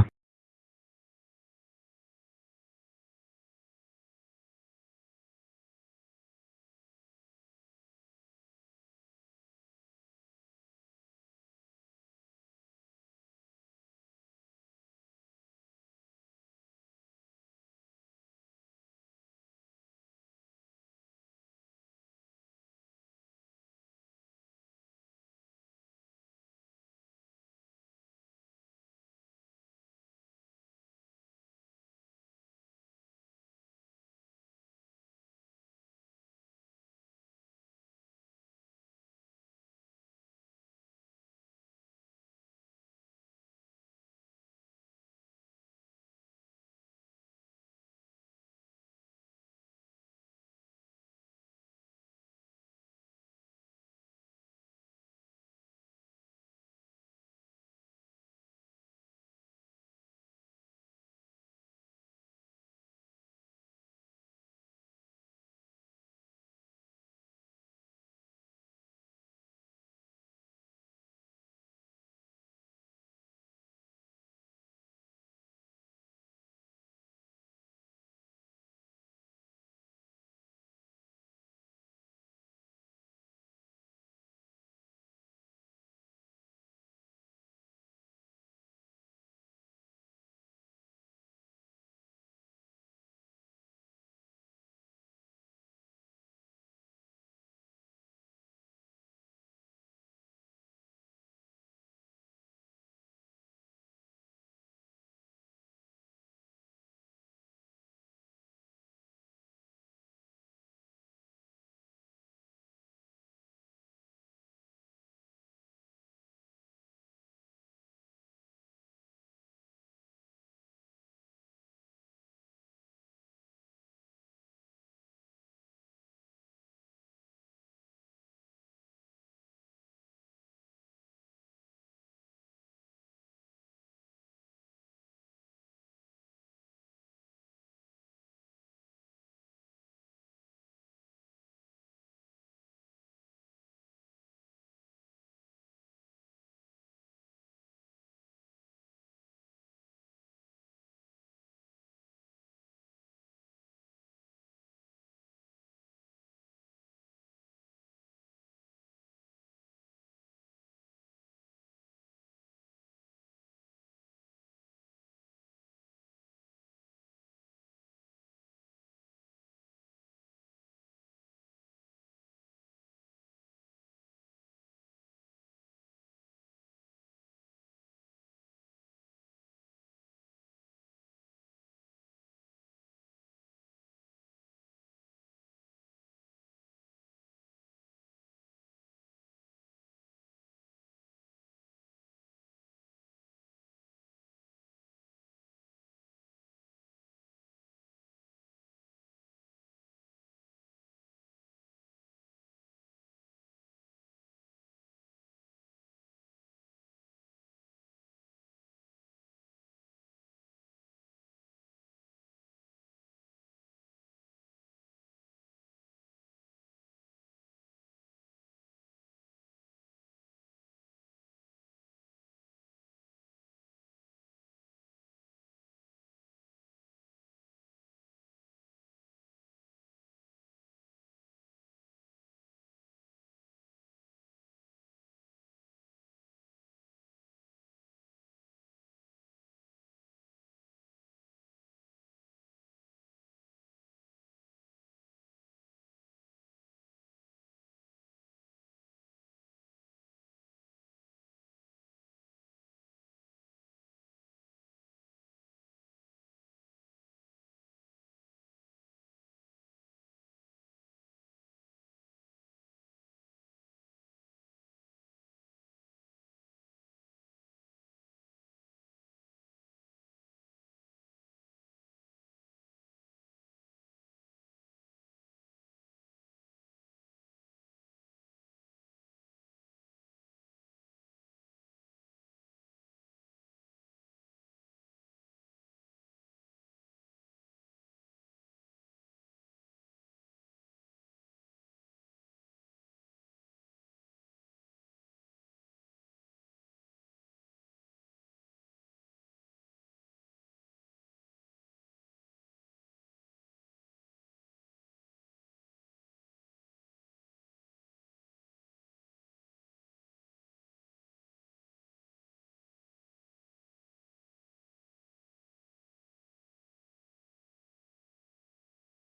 པ།